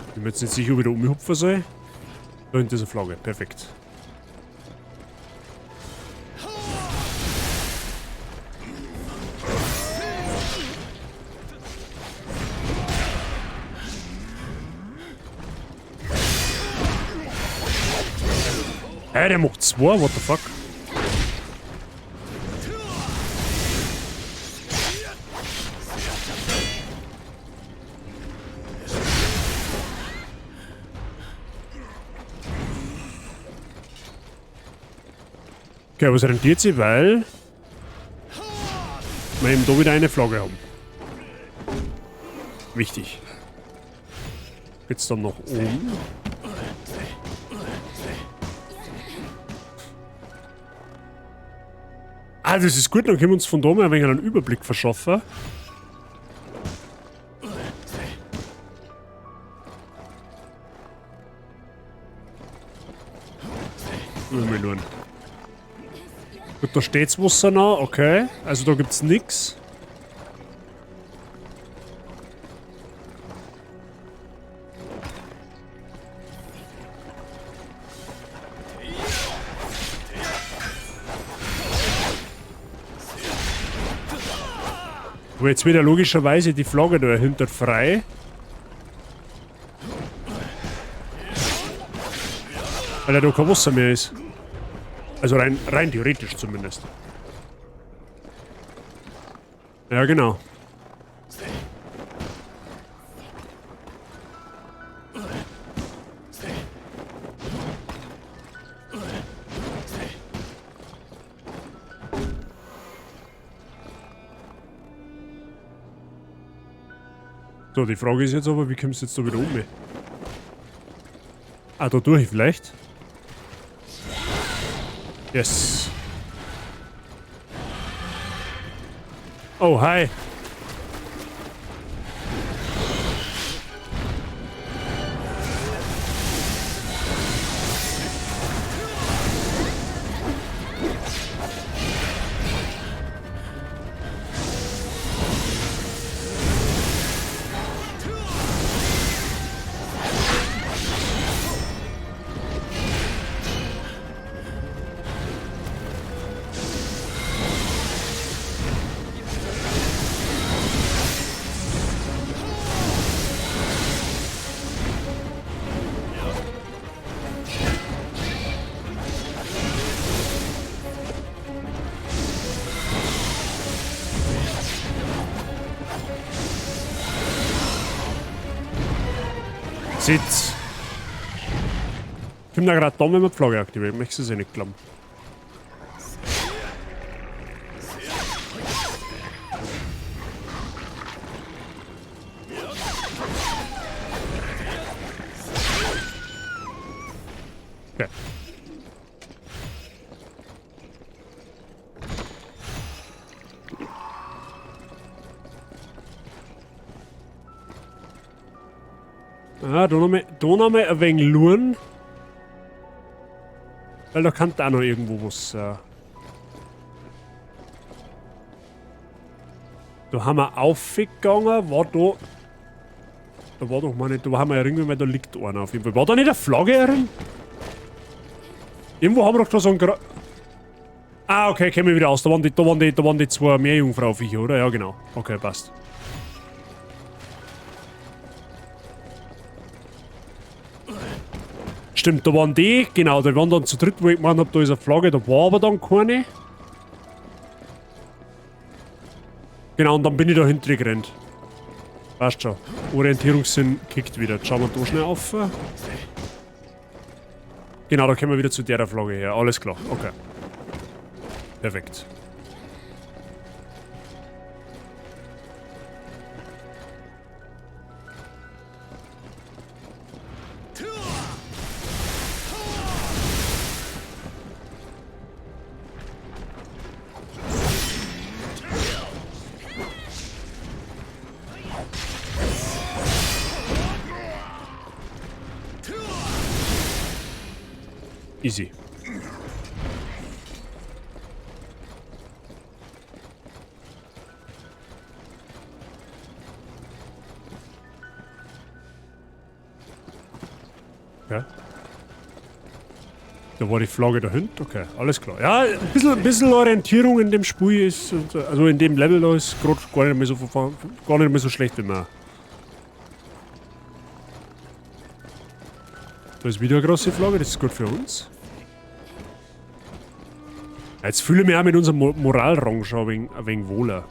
Ich bin jetzt nicht sicher, ob ich da umhupfen soll. Da hinten ist eine Flagge, perfekt. Hä, der macht zwei, what the fuck? Okay, aber es rentiert sich, weil wir eben da wieder eine Flagge haben. Wichtig. Geht's dann nach oben? Ah, das ist gut, dann können wir uns von da mal ein wenig einen Überblick verschaffen. Mal schauen. Gut, da steht's Wasser noch, okay. Also da gibt's nix. Aber jetzt wird ja logischerweise die Flagge dahinter frei. Weil ja da kein Wasser mehr ist. Also rein theoretisch zumindest. Ja, genau. So, die Frage ist jetzt aber, wie kommst du jetzt da wieder um? Ah, da durch vielleicht? Yes. Oh, hi. Sitz. Ich bin da gerade da, wenn man die Flagge aktiviert. Möchtest du es eh nicht glauben. Okay. Ah, da noch mal ein wenig luren. Weil da kann da noch irgendwo was. Da haben wir aufgegangen, war da. Da war doch mal nicht. Da haben wir ja irgendwie, weil da liegt einer auf jeden Fall. War da nicht eine Flagge drin? Irgendwo haben wir doch da so ein Ah, okay, käme ich wieder aus. Da waren die zwei Meerjungfrau-Viecher, oder? Ja, genau. Okay, passt. Stimmt, da waren die, genau, da waren dann zu dritt, wo ich gemeint hab, da ist eine Flagge, da war aber dann keine. Genau, und dann bin ich da hinten gerannt. Passt schon. Orientierungssinn kickt wieder. Jetzt schauen wir da schnell auf. Genau, da kommen wir wieder zu der Flagge her. Alles klar, okay. Perfekt. Easy. Okay. Da war die Flagge dahinter. Okay, alles klar. Ja, ein bisschen Orientierung in dem Spiel ist, also in dem Level da ist grad gar nicht mehr so, gar nicht mehr so schlecht wie man. Da ist wieder eine große Flagge, das ist gut für uns. Jetzt fühle ich mich auch mit unserem Moralrang schon ein wenig wohler.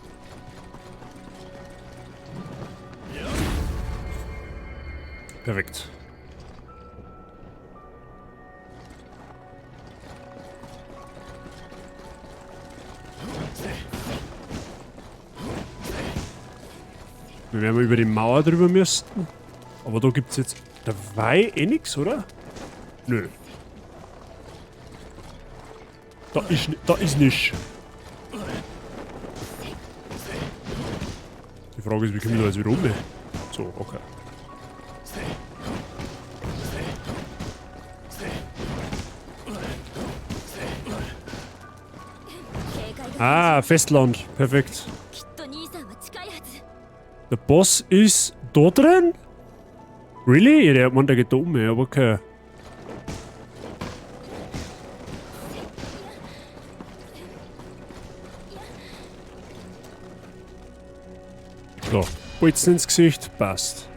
Perfekt. Wir werden über die Mauer drüber müssen. Aber da gibt's jetzt dabei eh nix, oder? Nö. Da ist nichts. Die Frage ist, wie kommen wir da jetzt wieder rum? So, okay. Ah, Festland. Perfekt. Der Boss ist da drin? Really? Ja, der Mann, der geht da um, ja, aber okay. So, Bolzen ins Gesicht, passt.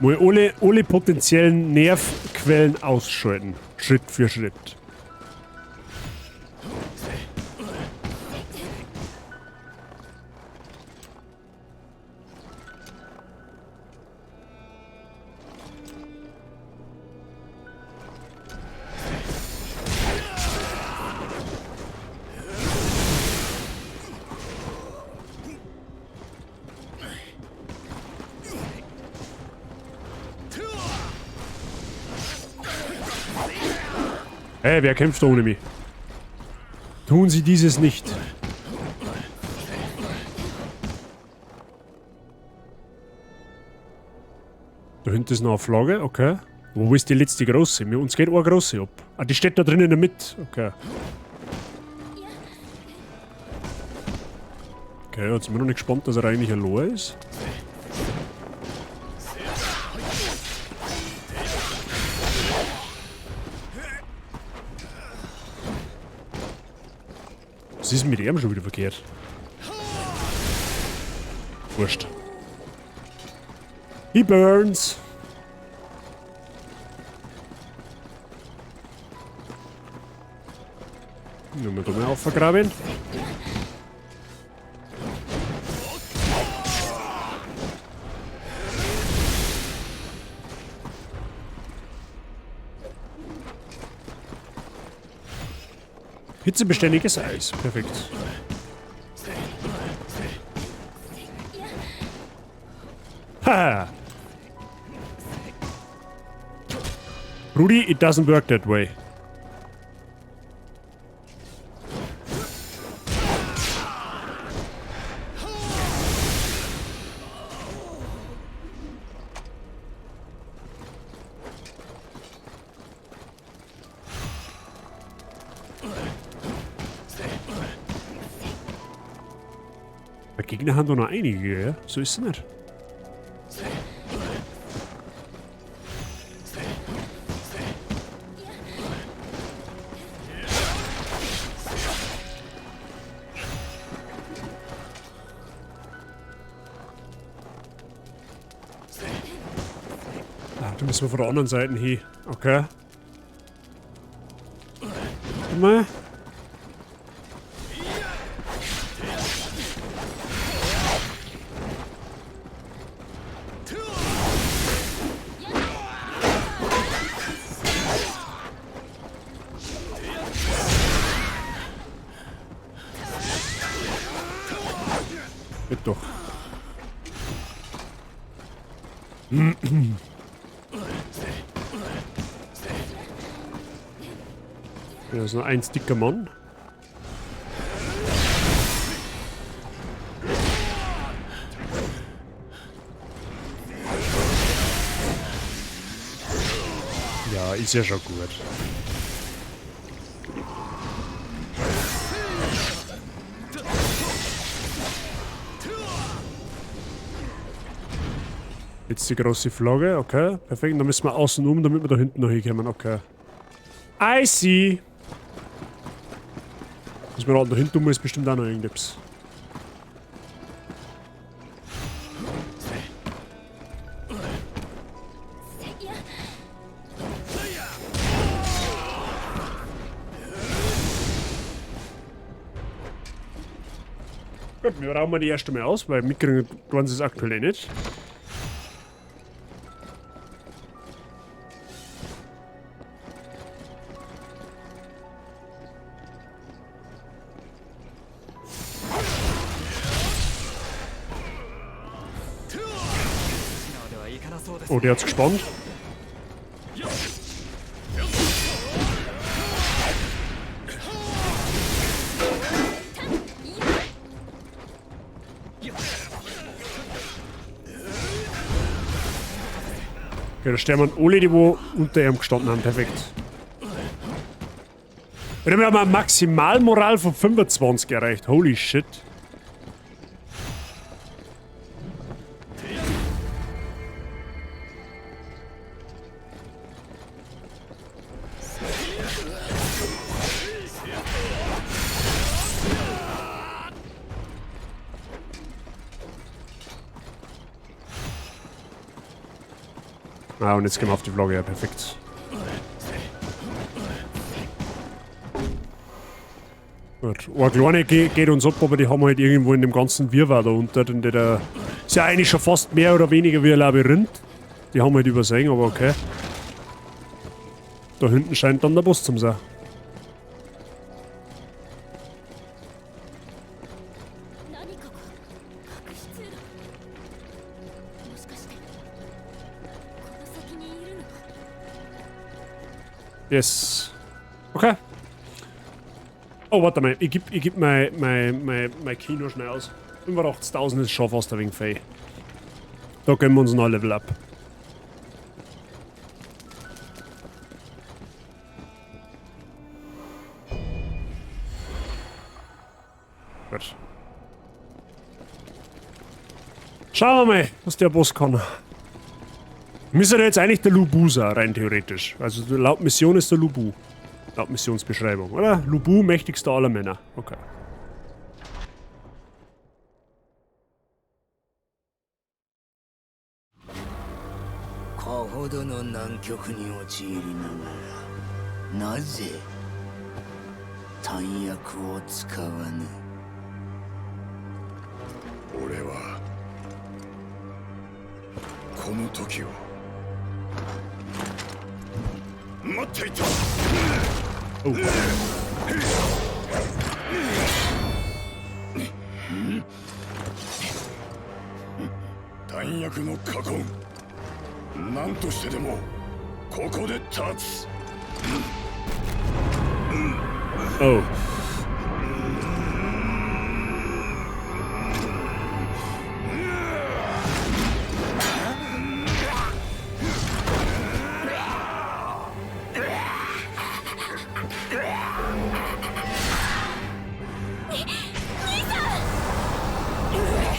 Mal alle potenziellen Nervquellen ausschalten. Schritt für Schritt. Hey, wer kämpft da ohne mich? Tun Sie dieses nicht. Da hinten ist noch eine Flagge, okay. Wo ist die letzte große? Mir uns geht eine große ab. Ah, die steht da drin in der Mitte. Okay. Okay, jetzt sind wir noch nicht gespannt, dass er eigentlich allein ist. Was ist denn mit ihm schon wieder verkehrt? Wurscht. He burns! Nehmen wir da mal aufvergraben. Hitzebeständiges Eis. Perfekt. Haha. Rudi, it doesn't work that way. Der Gegner haben da noch einige, ja? So ist es nicht. Da müssen wir von der anderen Seite hin. Okay. Warte mal. Geht doch. Ja, ist nur ein dicker Mann. Ja, ist ja schon gut. Jetzt die große Flagge, okay. Perfekt, dann müssen wir außen um, damit wir da hinten noch hinkommen, okay. I see. Müssen wir da hinten um, ist bestimmt auch noch irgendetwas. Gut, wir rauben die erste mal aus, weil mitkriegen tun sie es aktuell eh nicht. Oh, der hat's gespannt. Okay, da sterben alle, die wo unter ihm gestanden haben. Perfekt. Wir haben eine Maximalmoral von 25 erreicht. Holy shit. Ah, und jetzt gehen wir auf die Flagge, ja, perfekt. Gut, eine kleine geht uns ab, aber die haben wir halt irgendwo in dem ganzen Wirrwarr da unter, denn der ist ja eigentlich schon fast mehr oder weniger wie ein Labyrinth. Die haben wir halt übersehen, aber okay. Da hinten scheint dann der Boss zu sein. Yes. Okay. Oh, warte mal. Ich geb mein Kino schnell aus. 85.000 ist schon fast ein wenig fein. Da gönnen wir uns noch ein Level up. Gut. Schauen wir mal, was der Boss kann. Müsste jetzt eigentlich der Lu Bu sein, rein theoretisch. Also laut Mission ist der Lu Bu. Laut Missionsbeschreibung, oder? Lu Bu, mächtigster aller Männer. Okay. Oh. Oh.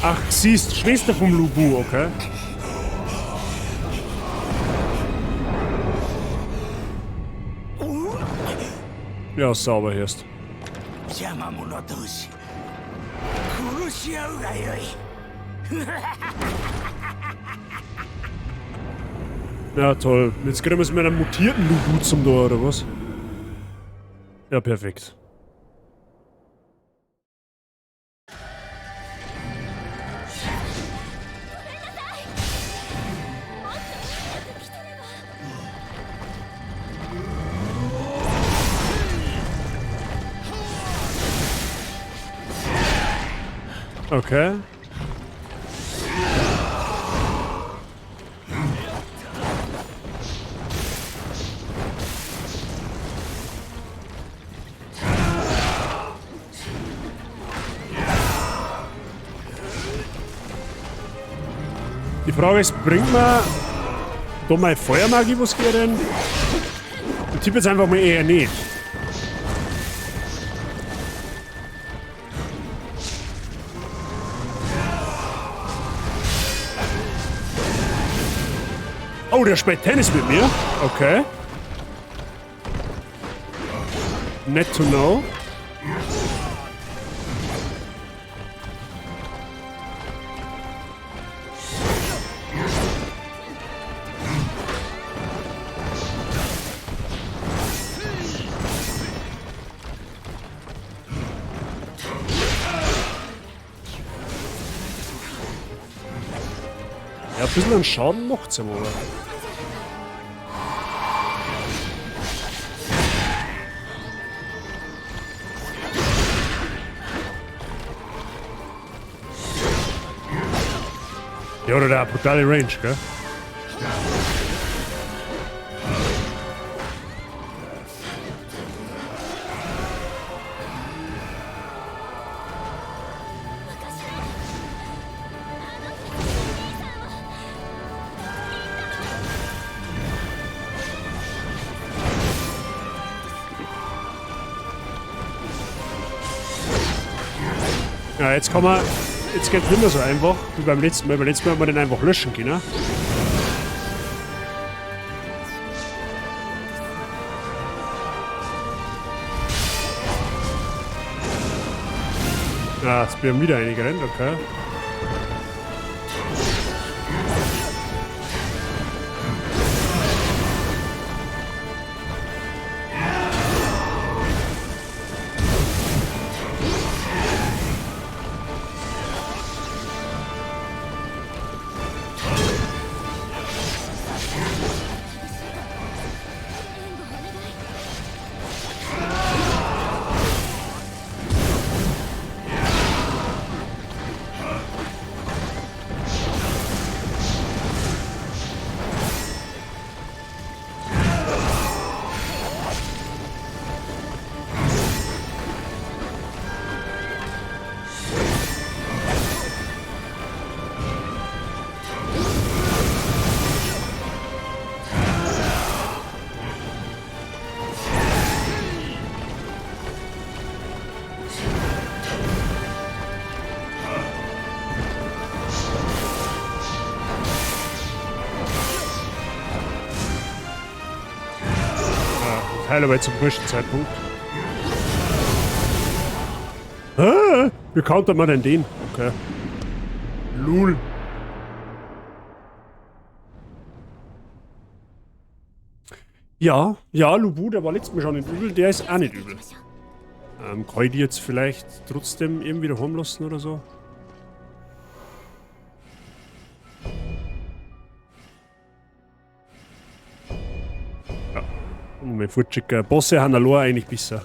Ach, sie ist Schwester vom Lu Bu, okay. Ja, sauber hier ist. Na toll. Jetzt kriegen wir es mit einem mutierten Lu Bu zum Tor, oder was? Ja, perfekt. Okay. Die Frage ist, bringt man da mal Feuermagie, was geht denn? Ich tippe jetzt einfach mal eher nicht. Oh, der spielt Tennis mit mir. Okay. Net to know. Ja, ein bisschen an Schaden macht's ja aber. Ja, oder der brutale Range, gell? Ja, jetzt kann man. Jetzt geht's nicht mehr so einfach wie beim letzten Mal. Beim letzten Mal haben wir den einfach löschen können. Ja, jetzt bin ich wieder reingerannt, okay. Teilweise zum frischen Zeitpunkt. Ah, wie countert man denn den? Okay. Lul. Ja, ja, Lu Bu, der war letztes Mal schon nicht übel, der ist auch nicht übel. Kann ich die jetzt vielleicht trotzdem irgendwie daheim lassen oder so? Ja, und mein Fortschicker. Bosse haben allein eigentlich besser.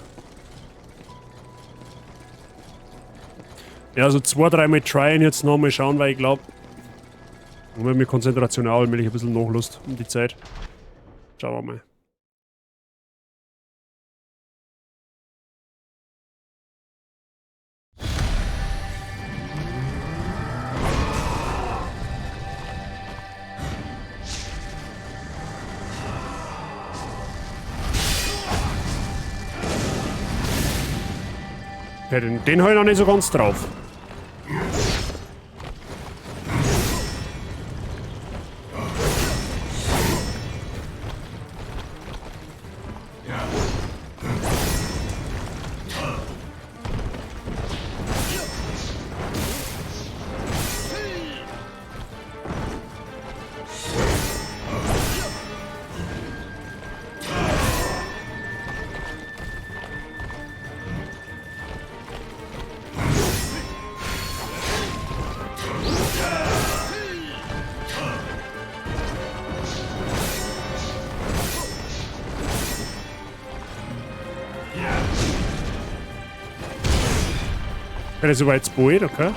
Ja, also 2, 3 Mal tryen jetzt nochmal schauen, weil ich glaub, wenn mit Konzentration auch allmählich ein bisschen nachlässt um die Zeit. Schauen wir mal. Okay, den hab ich noch nicht so ganz drauf. Okay, das war jetzt bald, okay.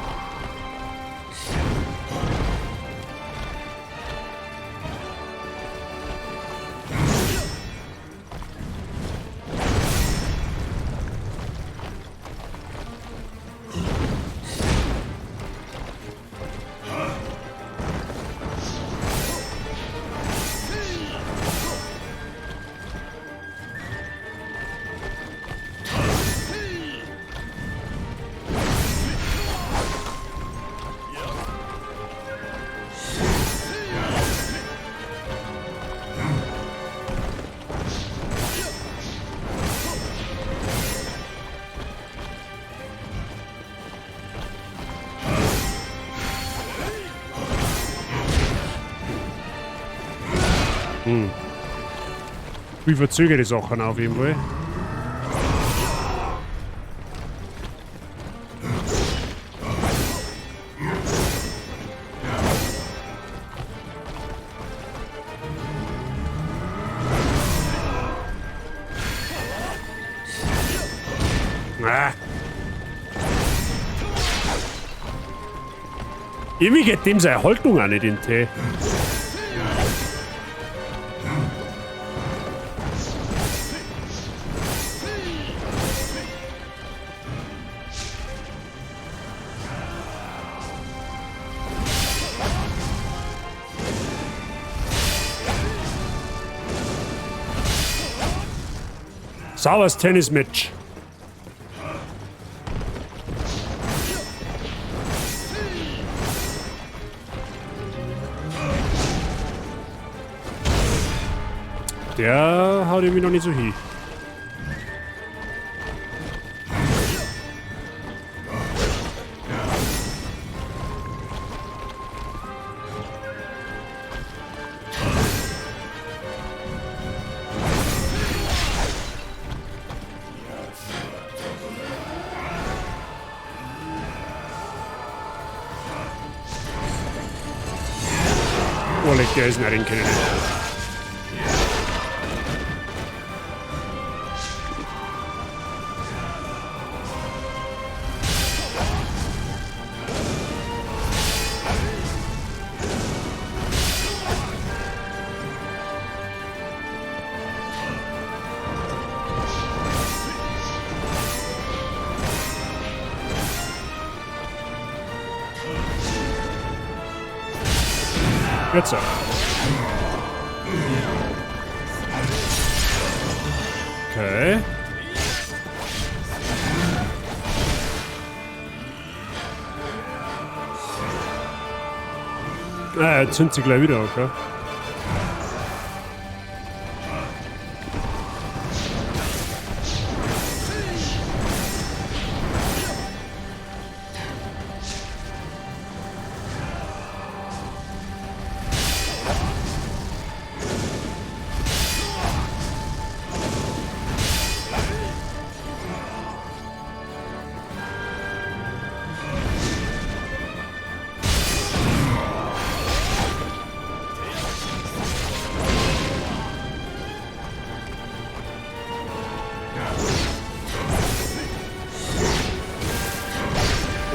Wie verzögere die Sachen auf jeden Fall. Ah. Irgendwie geht dem seine Haltung auch nicht in den Tee. Sauberes Tennis-Match. Der haut irgendwie noch nicht so hin. Oh, leck, der ist nicht den kenne ich nicht. Jetzt. Okay. Ah, jetzt sind sie gleich wieder, okay.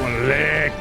Oh, leck.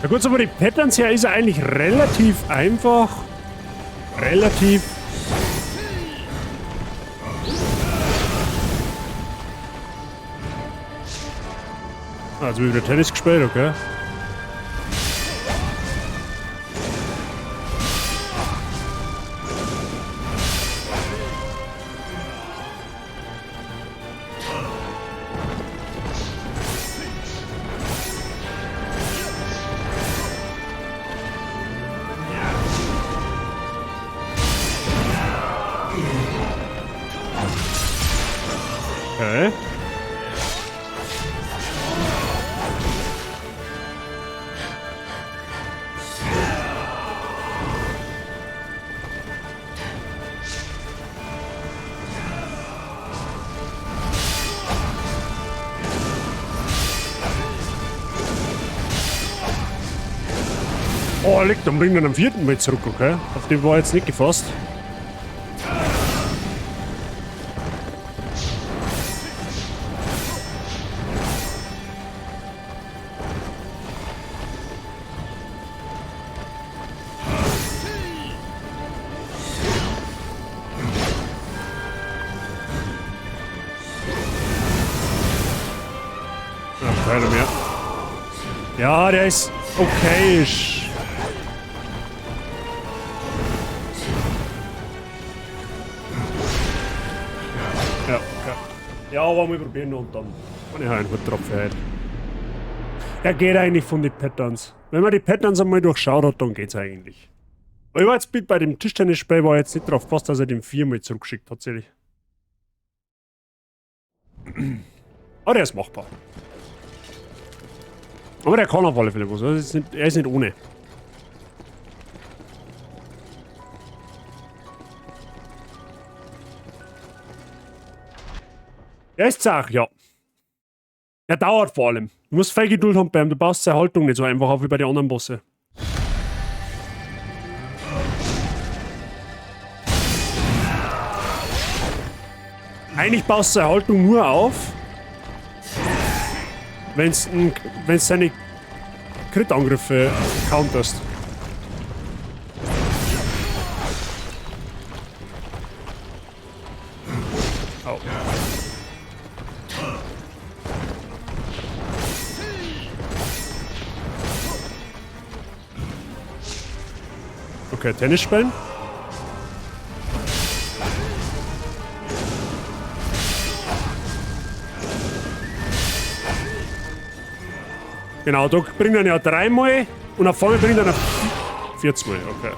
Na gut, aber die Patterns her ist er eigentlich relativ einfach. Relativ. Also wieder Tennis gespielt, okay. Okay. Oh, liegt, dann bringt er am vierten Mal zurück, okay? Auf den war jetzt nicht gefasst. Ja, keiner mehr. Ja, der ist okay. Ja, okay. Ja, aber mal probieren und dann kann ich halt einen Hut drauf für heute. Er geht eigentlich von den Patterns. Wenn man die Patterns einmal durchschaut hat, dann geht's eigentlich. Aber ich war jetzt bei dem Tischtennisspiel, war jetzt nicht drauf gefasst, dass er den viermal zurückschickt, tatsächlich. Aber der ist machbar. Aber der kann auf alle Fälle was. Er ist nicht ohne. Er ist zach, ja. Der dauert vor allem. Du musst viel Geduld haben bei ihm. Du baust seine Haltung nicht so einfach auf wie bei den anderen Bosse. Eigentlich baust du seine Haltung nur auf, wenn's seine Crit-Angriffe counterst. Au. Okay, Tennis spielen. Genau, da bringt er ja dreimal und auf einmal bringt er 40 Mal, okay.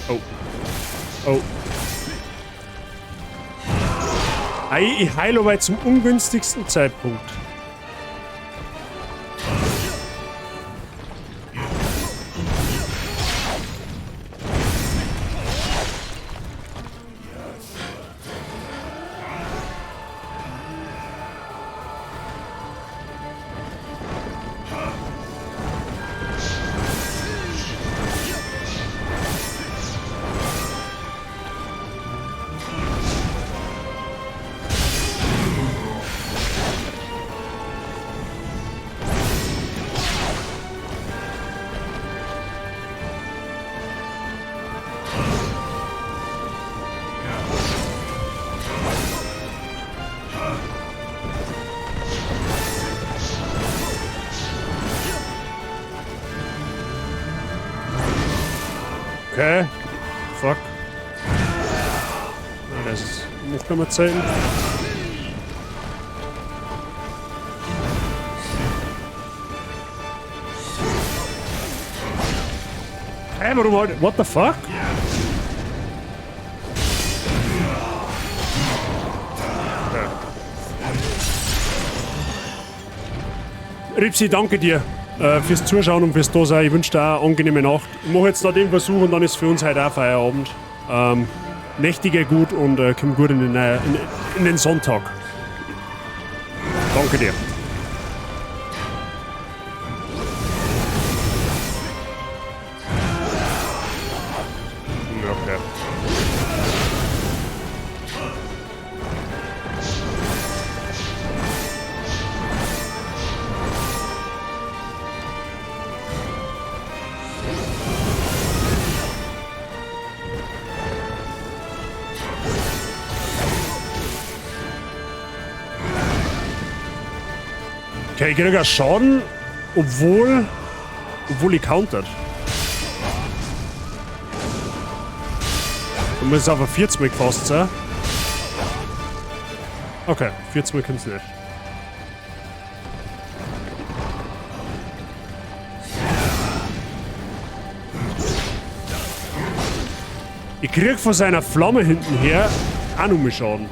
Oh. Oh. Ei, ich heile aber zum ungünstigsten Zeitpunkt. Okay. Fuck. Na, das ist noch einmal Zeiten. Hä, warum halt? What the fuck? Okay. Ripsi, danke dir fürs Zuschauen und fürs Dasein. Ich wünsche dir auch eine angenehme Nacht. Ich mache jetzt da den Versuch und dann ist für uns heute auch Feierabend. Nächtige gut und komm gut in den Sonntag. Danke dir. Okay. Okay, ich krieg auch Schaden, obwohl ich countert. Du musst auf ein 40 Mal gefasst sein. Okay, 40 Mal kommt's nicht. Ich krieg von seiner Flamme hinten her auch noch mehr Schaden.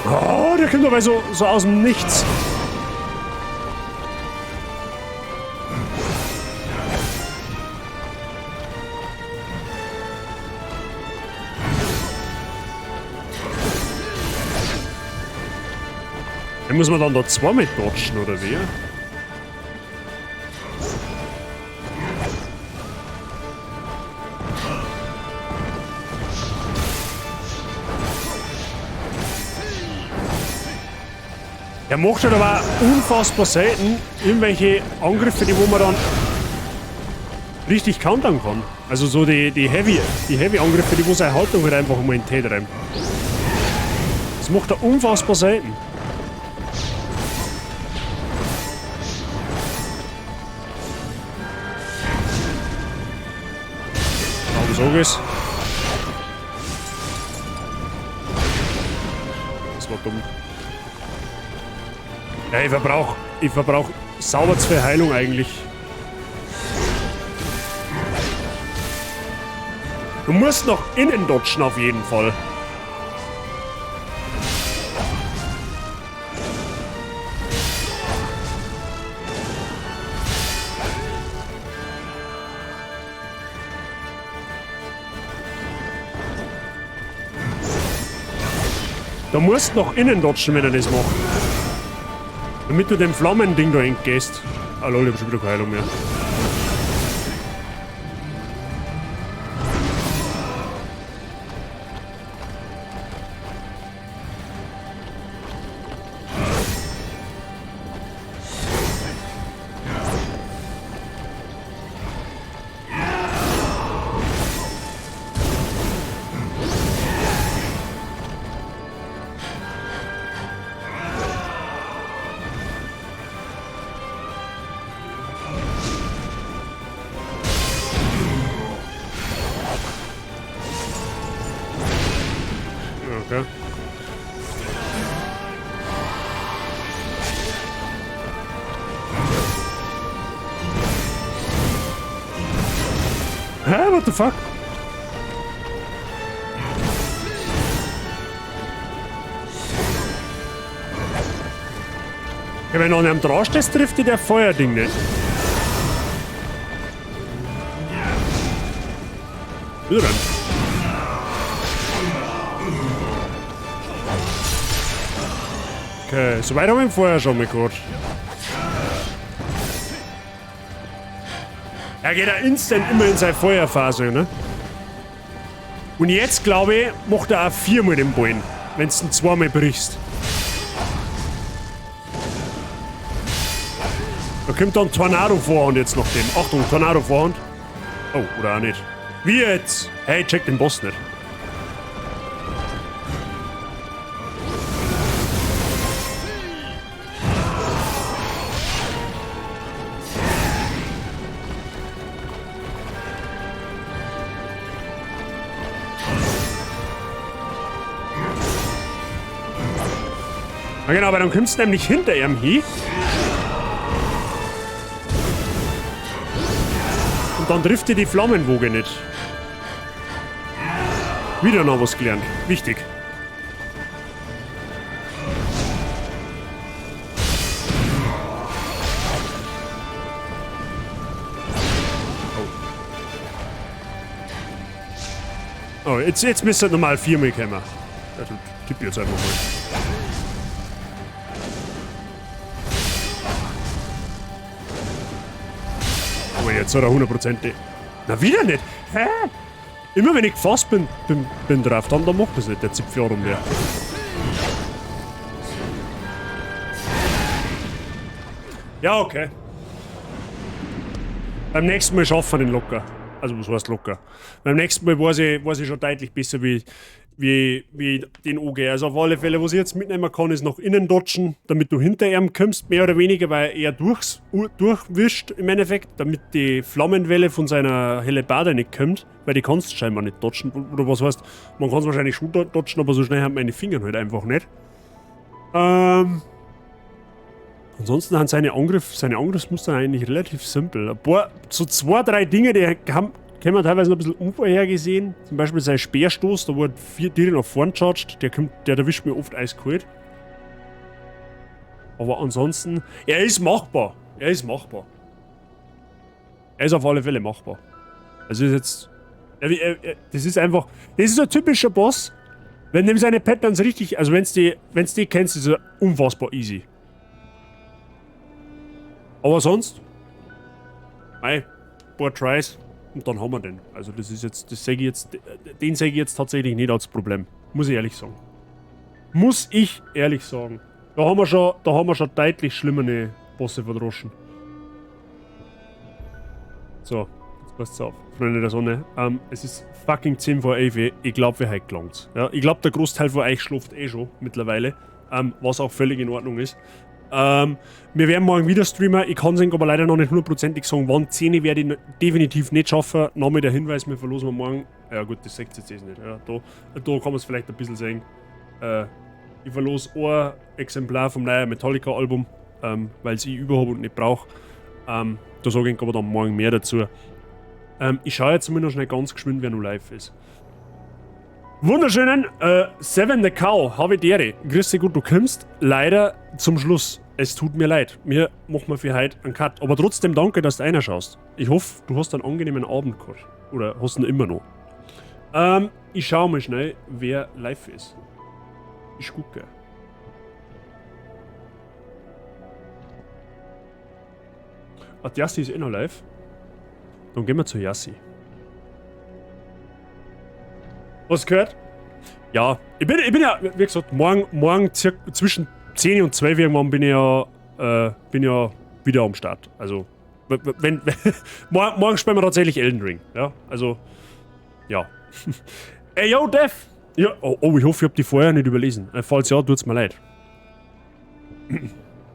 Oh, der kommt aber so aus dem Nichts. Dann muss man dann da zweimal dodgen, oder wie? Er macht halt aber unfassbar selten irgendwelche Angriffe, die wo man dann richtig countern kann. Also so die Heavy-Angriffe, die wo seine Haltung halt einfach immer in den Tee treiben. Das macht er unfassbar selten. Aber so geht's. Das war dumm. Ja, ich verbrauch sauber 2 Heilung eigentlich. Du musst nach innen dodgen auf jeden Fall. Du musst nach innen dodgen, wenn er das macht. Damit du dem Flammending da entgehst. Ah lol, ich hab schon wieder keine Heilung mehr. Okay. Hä? What the fuck? Ja, wenn du an einem dran stehst, trifft dich der Feuerding nicht. Wieder rein. Okay, soweit haben wir ihn vorher schon mal gehabt. Er geht ja instant immer in seine Feuerphase, ne? Und jetzt, glaube ich, macht er auch 4-mal den Ballen, wenn du ihn 2-mal brichst. Da kommt dann Tornado Vorhand jetzt nach dem. Achtung, Tornado Vorhand. Oh, oder auch nicht. Wie jetzt? Hey, check den Boss nicht. Ja, genau, aber dann kommst du nämlich hinter ihm hin. Und dann trifft dir die Flammenwoge nicht. Wieder noch was gelernt. Wichtig. Oh. Oh, jetzt müsste normal 4-mal kommen. Ja, du tipp jetzt einfach mal. Aber jetzt hat er 100%. Na, wieder nicht! Hä? Immer wenn ich gefasst bin drauf, dann macht das nicht, der Zipfel mehr. Ja, okay. Beim nächsten Mal schaffen wir den locker. Also, was heißt locker? Beim nächsten Mal weiß ich schon deutlich besser, wie wie ich den angehe. Also auf alle Fälle, was ich jetzt mitnehmen kann, ist nach innen dodgen, damit du hinter ihm kommst, mehr oder weniger, weil er durchwischt im Endeffekt, damit die Flammenwelle von seiner Hellebarde nicht kommt, weil die kannst du scheinbar nicht dodgen. Oder was heißt, man kann es wahrscheinlich schon dodgen, aber so schnell haben meine Finger halt einfach nicht. Ansonsten sind seine Angriffsmuster eigentlich relativ simpel. Ein paar, so 2, 3 Dinge, die haben, können wir teilweise noch ein bisschen unvorhergesehen. Zum Beispiel sein Speerstoß, da wurde 4 Tiere nach vorn charged, der erwischt mir oft eiskalt. Aber ansonsten, er ist machbar. Er ist machbar. Er ist auf alle Fälle machbar. Also ist jetzt, das ist einfach, das ist ein typischer Boss. Wenn dem seine Patterns richtig, also wenn's die kennst, ist er unfassbar easy. Aber sonst, mei, paar Tries und dann haben wir den. Also das ist jetzt, das seh ich jetzt, den seh ich jetzt tatsächlich nicht als Problem. Muss ich ehrlich sagen. Muss ich ehrlich sagen. Da haben wir schon deutlich schlimmere Bosse verdroschen. So, jetzt passt's auf, Freunde der Sonne. Es ist fucking 10:50. Ich glaub, wir heute gelangt's. Ja, ich glaub, der Großteil von euch schläft eh schon mittlerweile. Was auch völlig in Ordnung ist. Wir werden morgen wieder streamen. Ich kann's aber leider noch nicht hundertprozentig sagen, wann. 10 werde ich definitiv nicht schaffen. Nochmal der Hinweis, wir verlosen wir morgen. Ja gut, das seht ihr jetzt eh nicht. Ja, da kann man's vielleicht ein bisschen sehen. Ich verlose ein Exemplar vom neuen Metallica-Album, weil's ich über hab und nicht brauch. Da sage ich aber dann morgen mehr dazu. Ich schaue jetzt mal noch schnell ganz geschwind, wer noch live ist. Wunderschönen Seven the Cow, habe die Ehre. Grüß dich gut, du kommst leider zum Schluss. Es tut mir leid. Mir machen wir für heute einen Cut. Aber trotzdem danke, dass du reinschaust. Ich hoffe, du hast einen angenehmen Abend gehabt. Oder hast ihn immer noch. Ich schau mal schnell, wer live ist. Ich gucke. Ah, die Yassi ist eh noch live. Dann gehen wir zu Yassi. Was gehört? Ja, ich bin ja, wie gesagt, morgen circa zwischen 10 und 12 irgendwann bin ich ja wieder am Start. Also, wenn morgen spielen wir tatsächlich Elden Ring. Ja, also, ja. Ey, yo, Dev! Ja, oh, ich hoffe, ich hab die vorher nicht überlesen. Falls ja, tut's mir leid.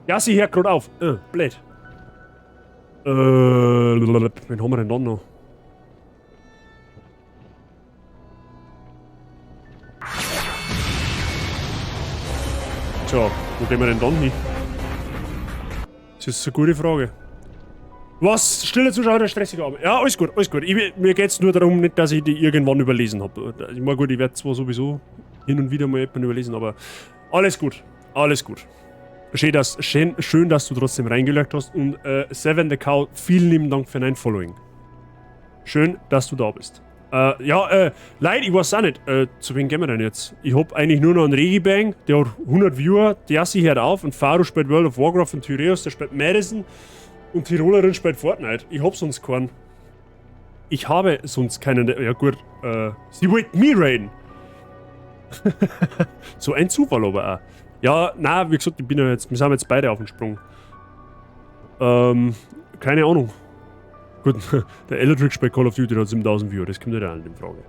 Ja, sie hört grad auf. Blöd. Wen haben wir denn dann noch? Tja, wo gehen wir denn dann hin? Das ist eine gute Frage. Was? Stille Zuschauer, der stressige Abend. Ja, alles gut, alles gut. Mir geht's nur darum, nicht, dass ich die irgendwann überlesen hab. Ich meine, gut, ich werd zwar sowieso hin und wieder mal jemanden überlesen, aber alles gut, alles gut. Schön, dass du trotzdem reingelegt hast. Und Seven the Cow, vielen lieben Dank für dein Following. Schön, dass du da bist. Ja, Leute, ich weiß auch nicht, zu wem gehen wir denn jetzt? Ich hab eigentlich nur noch einen Regibang, der hat 100 Viewer, der sich hört auf und Faro spielt World of Warcraft und Tyreus, der spielt Madison und Tirolerin spielt Fortnite. Ich hab sonst keinen. Ich habe sonst keinen, ja gut, sie wollte mich raiden. So ein Zufall aber auch. Ja, na, wie gesagt, ich bin ja jetzt, wir sind jetzt beide auf dem Sprung. Keine Ahnung. Gut, der Electric spielt Call of Duty hat 7000 Viewer, das kommt ja auch nicht in Frage.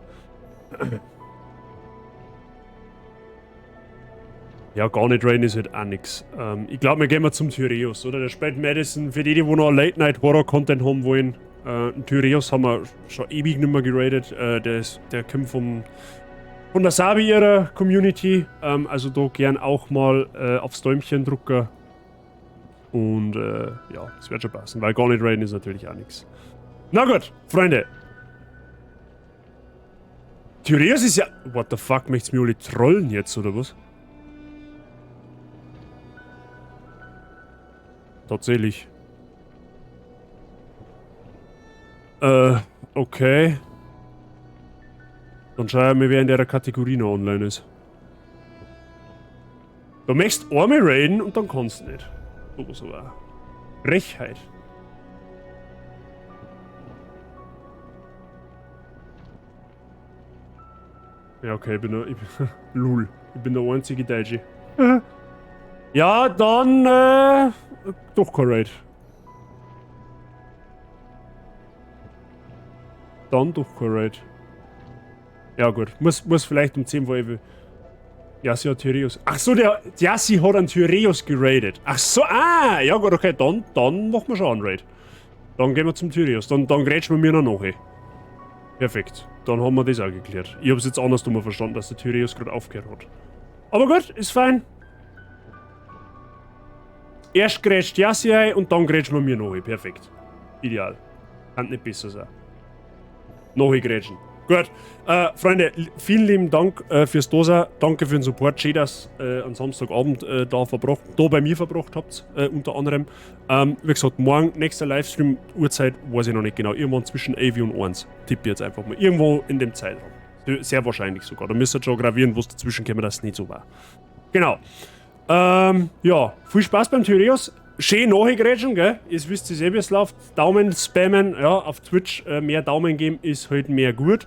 Ja, gar nicht raiden ist halt auch nix. Ich glaub, wir gehen mal zum Tyreus, oder? Der spielt Madison, für die, die wo noch Late-Night-Horror-Content haben wollen. Tyreus haben wir schon ewig nicht mehr geradet. Der kommt von der Sabi ihrer Community. Also da gern auch mal aufs Däumchen drücken. Und ja, das wird schon passen, weil gar nicht raiden ist natürlich auch nix. Na gut, Freunde. Tyreus ist ja... What the fuck, möchtest du mir alle trollen jetzt, oder was? Tatsächlich. Okay. Dann schau ich mir, wer in der Kategorie noch online ist. Du möchtest einmal raiden und dann kannst du nicht. So war. Frechheit. Ja, okay, ich bin lul. Ich bin der einzige Deutsche. Ja, dann, doch kein Raid. Dann doch kein Raid. Ja gut, muss vielleicht um 10 vor 11. Ja, sie hat Thyreus. Ach so, der Yassi hat einen Thyreus geraidet. Ach so, ah, ja gut, okay, dann machen wir schon einen Raid. Dann gehen wir zum Thyreus. Dann grätschen wir mir noch nach. Perfekt. Dann haben wir das auch geklärt. Ich hab's jetzt andersrum verstanden, dass der Thyreus gerade aufgehört hat. Aber gut, ist fein. Erst grätscht Yassi ein und dann grätschen wir mir nach. Perfekt. Ideal. Kann nicht besser sein. Nachgrätschen. Gut, Freunde, vielen lieben Dank fürs Dosa. Danke für den Support. Schön, dass ihr am Samstagabend da bei mir verbracht habt, unter anderem. Wie gesagt, morgen, nächster Livestream, Uhrzeit weiß ich noch nicht genau. Irgendwann zwischen 11 und 1. Tippe ich jetzt einfach mal. Irgendwo in dem Zeitraum. Sehr wahrscheinlich sogar. Da müsst ihr schon gravieren, was dazwischen käme, dass es nicht so war. Genau. Ja, viel Spaß beim Thyreus. Schön nachgrätschen, gell? Ihr wisst es eh, wie es läuft. Daumen spammen, ja, auf Twitch mehr Daumen geben ist halt mehr gut.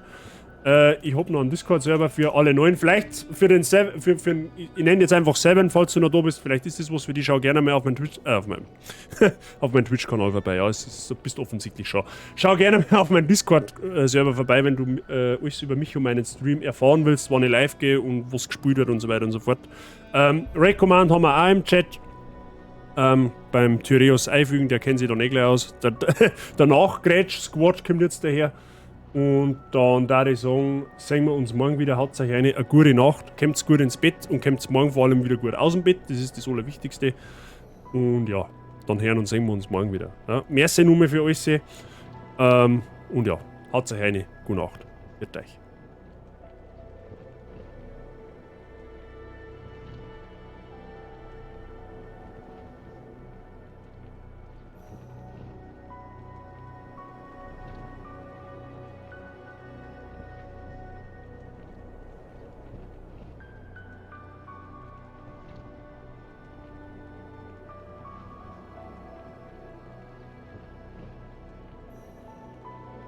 Ich hab noch einen Discord-Server für alle Neuen. Vielleicht für den Seven, für, ich nenne jetzt einfach Seven, falls du noch da bist. Vielleicht ist das was für dich. Schau gerne mal auf meinem Twitch-Kanal vorbei. Ja, du bist offensichtlich schon. Schau gerne mal auf meinen Discord-Server vorbei, wenn du alles über mich und meinen Stream erfahren willst, wann ich live gehe und was gespielt wird und so weiter und so fort. Raid Command haben wir auch im Chat. Beim Thyreus einfügen, der kennt sich dann eh gleich aus. Der Nachgrätsch-Squad kommt jetzt daher. Und dann da ich sagen, sehen wir uns morgen wieder. Haut euch eine gute Nacht, kommt gut ins Bett und kommt morgen vor allem wieder gut aus dem Bett. Das ist das Allerwichtigste. Und ja, dann hören und sehen wir uns morgen wieder. Ja, merci nochmal für alles. Und ja, haut euch eine gute Nacht. Pfiat euch.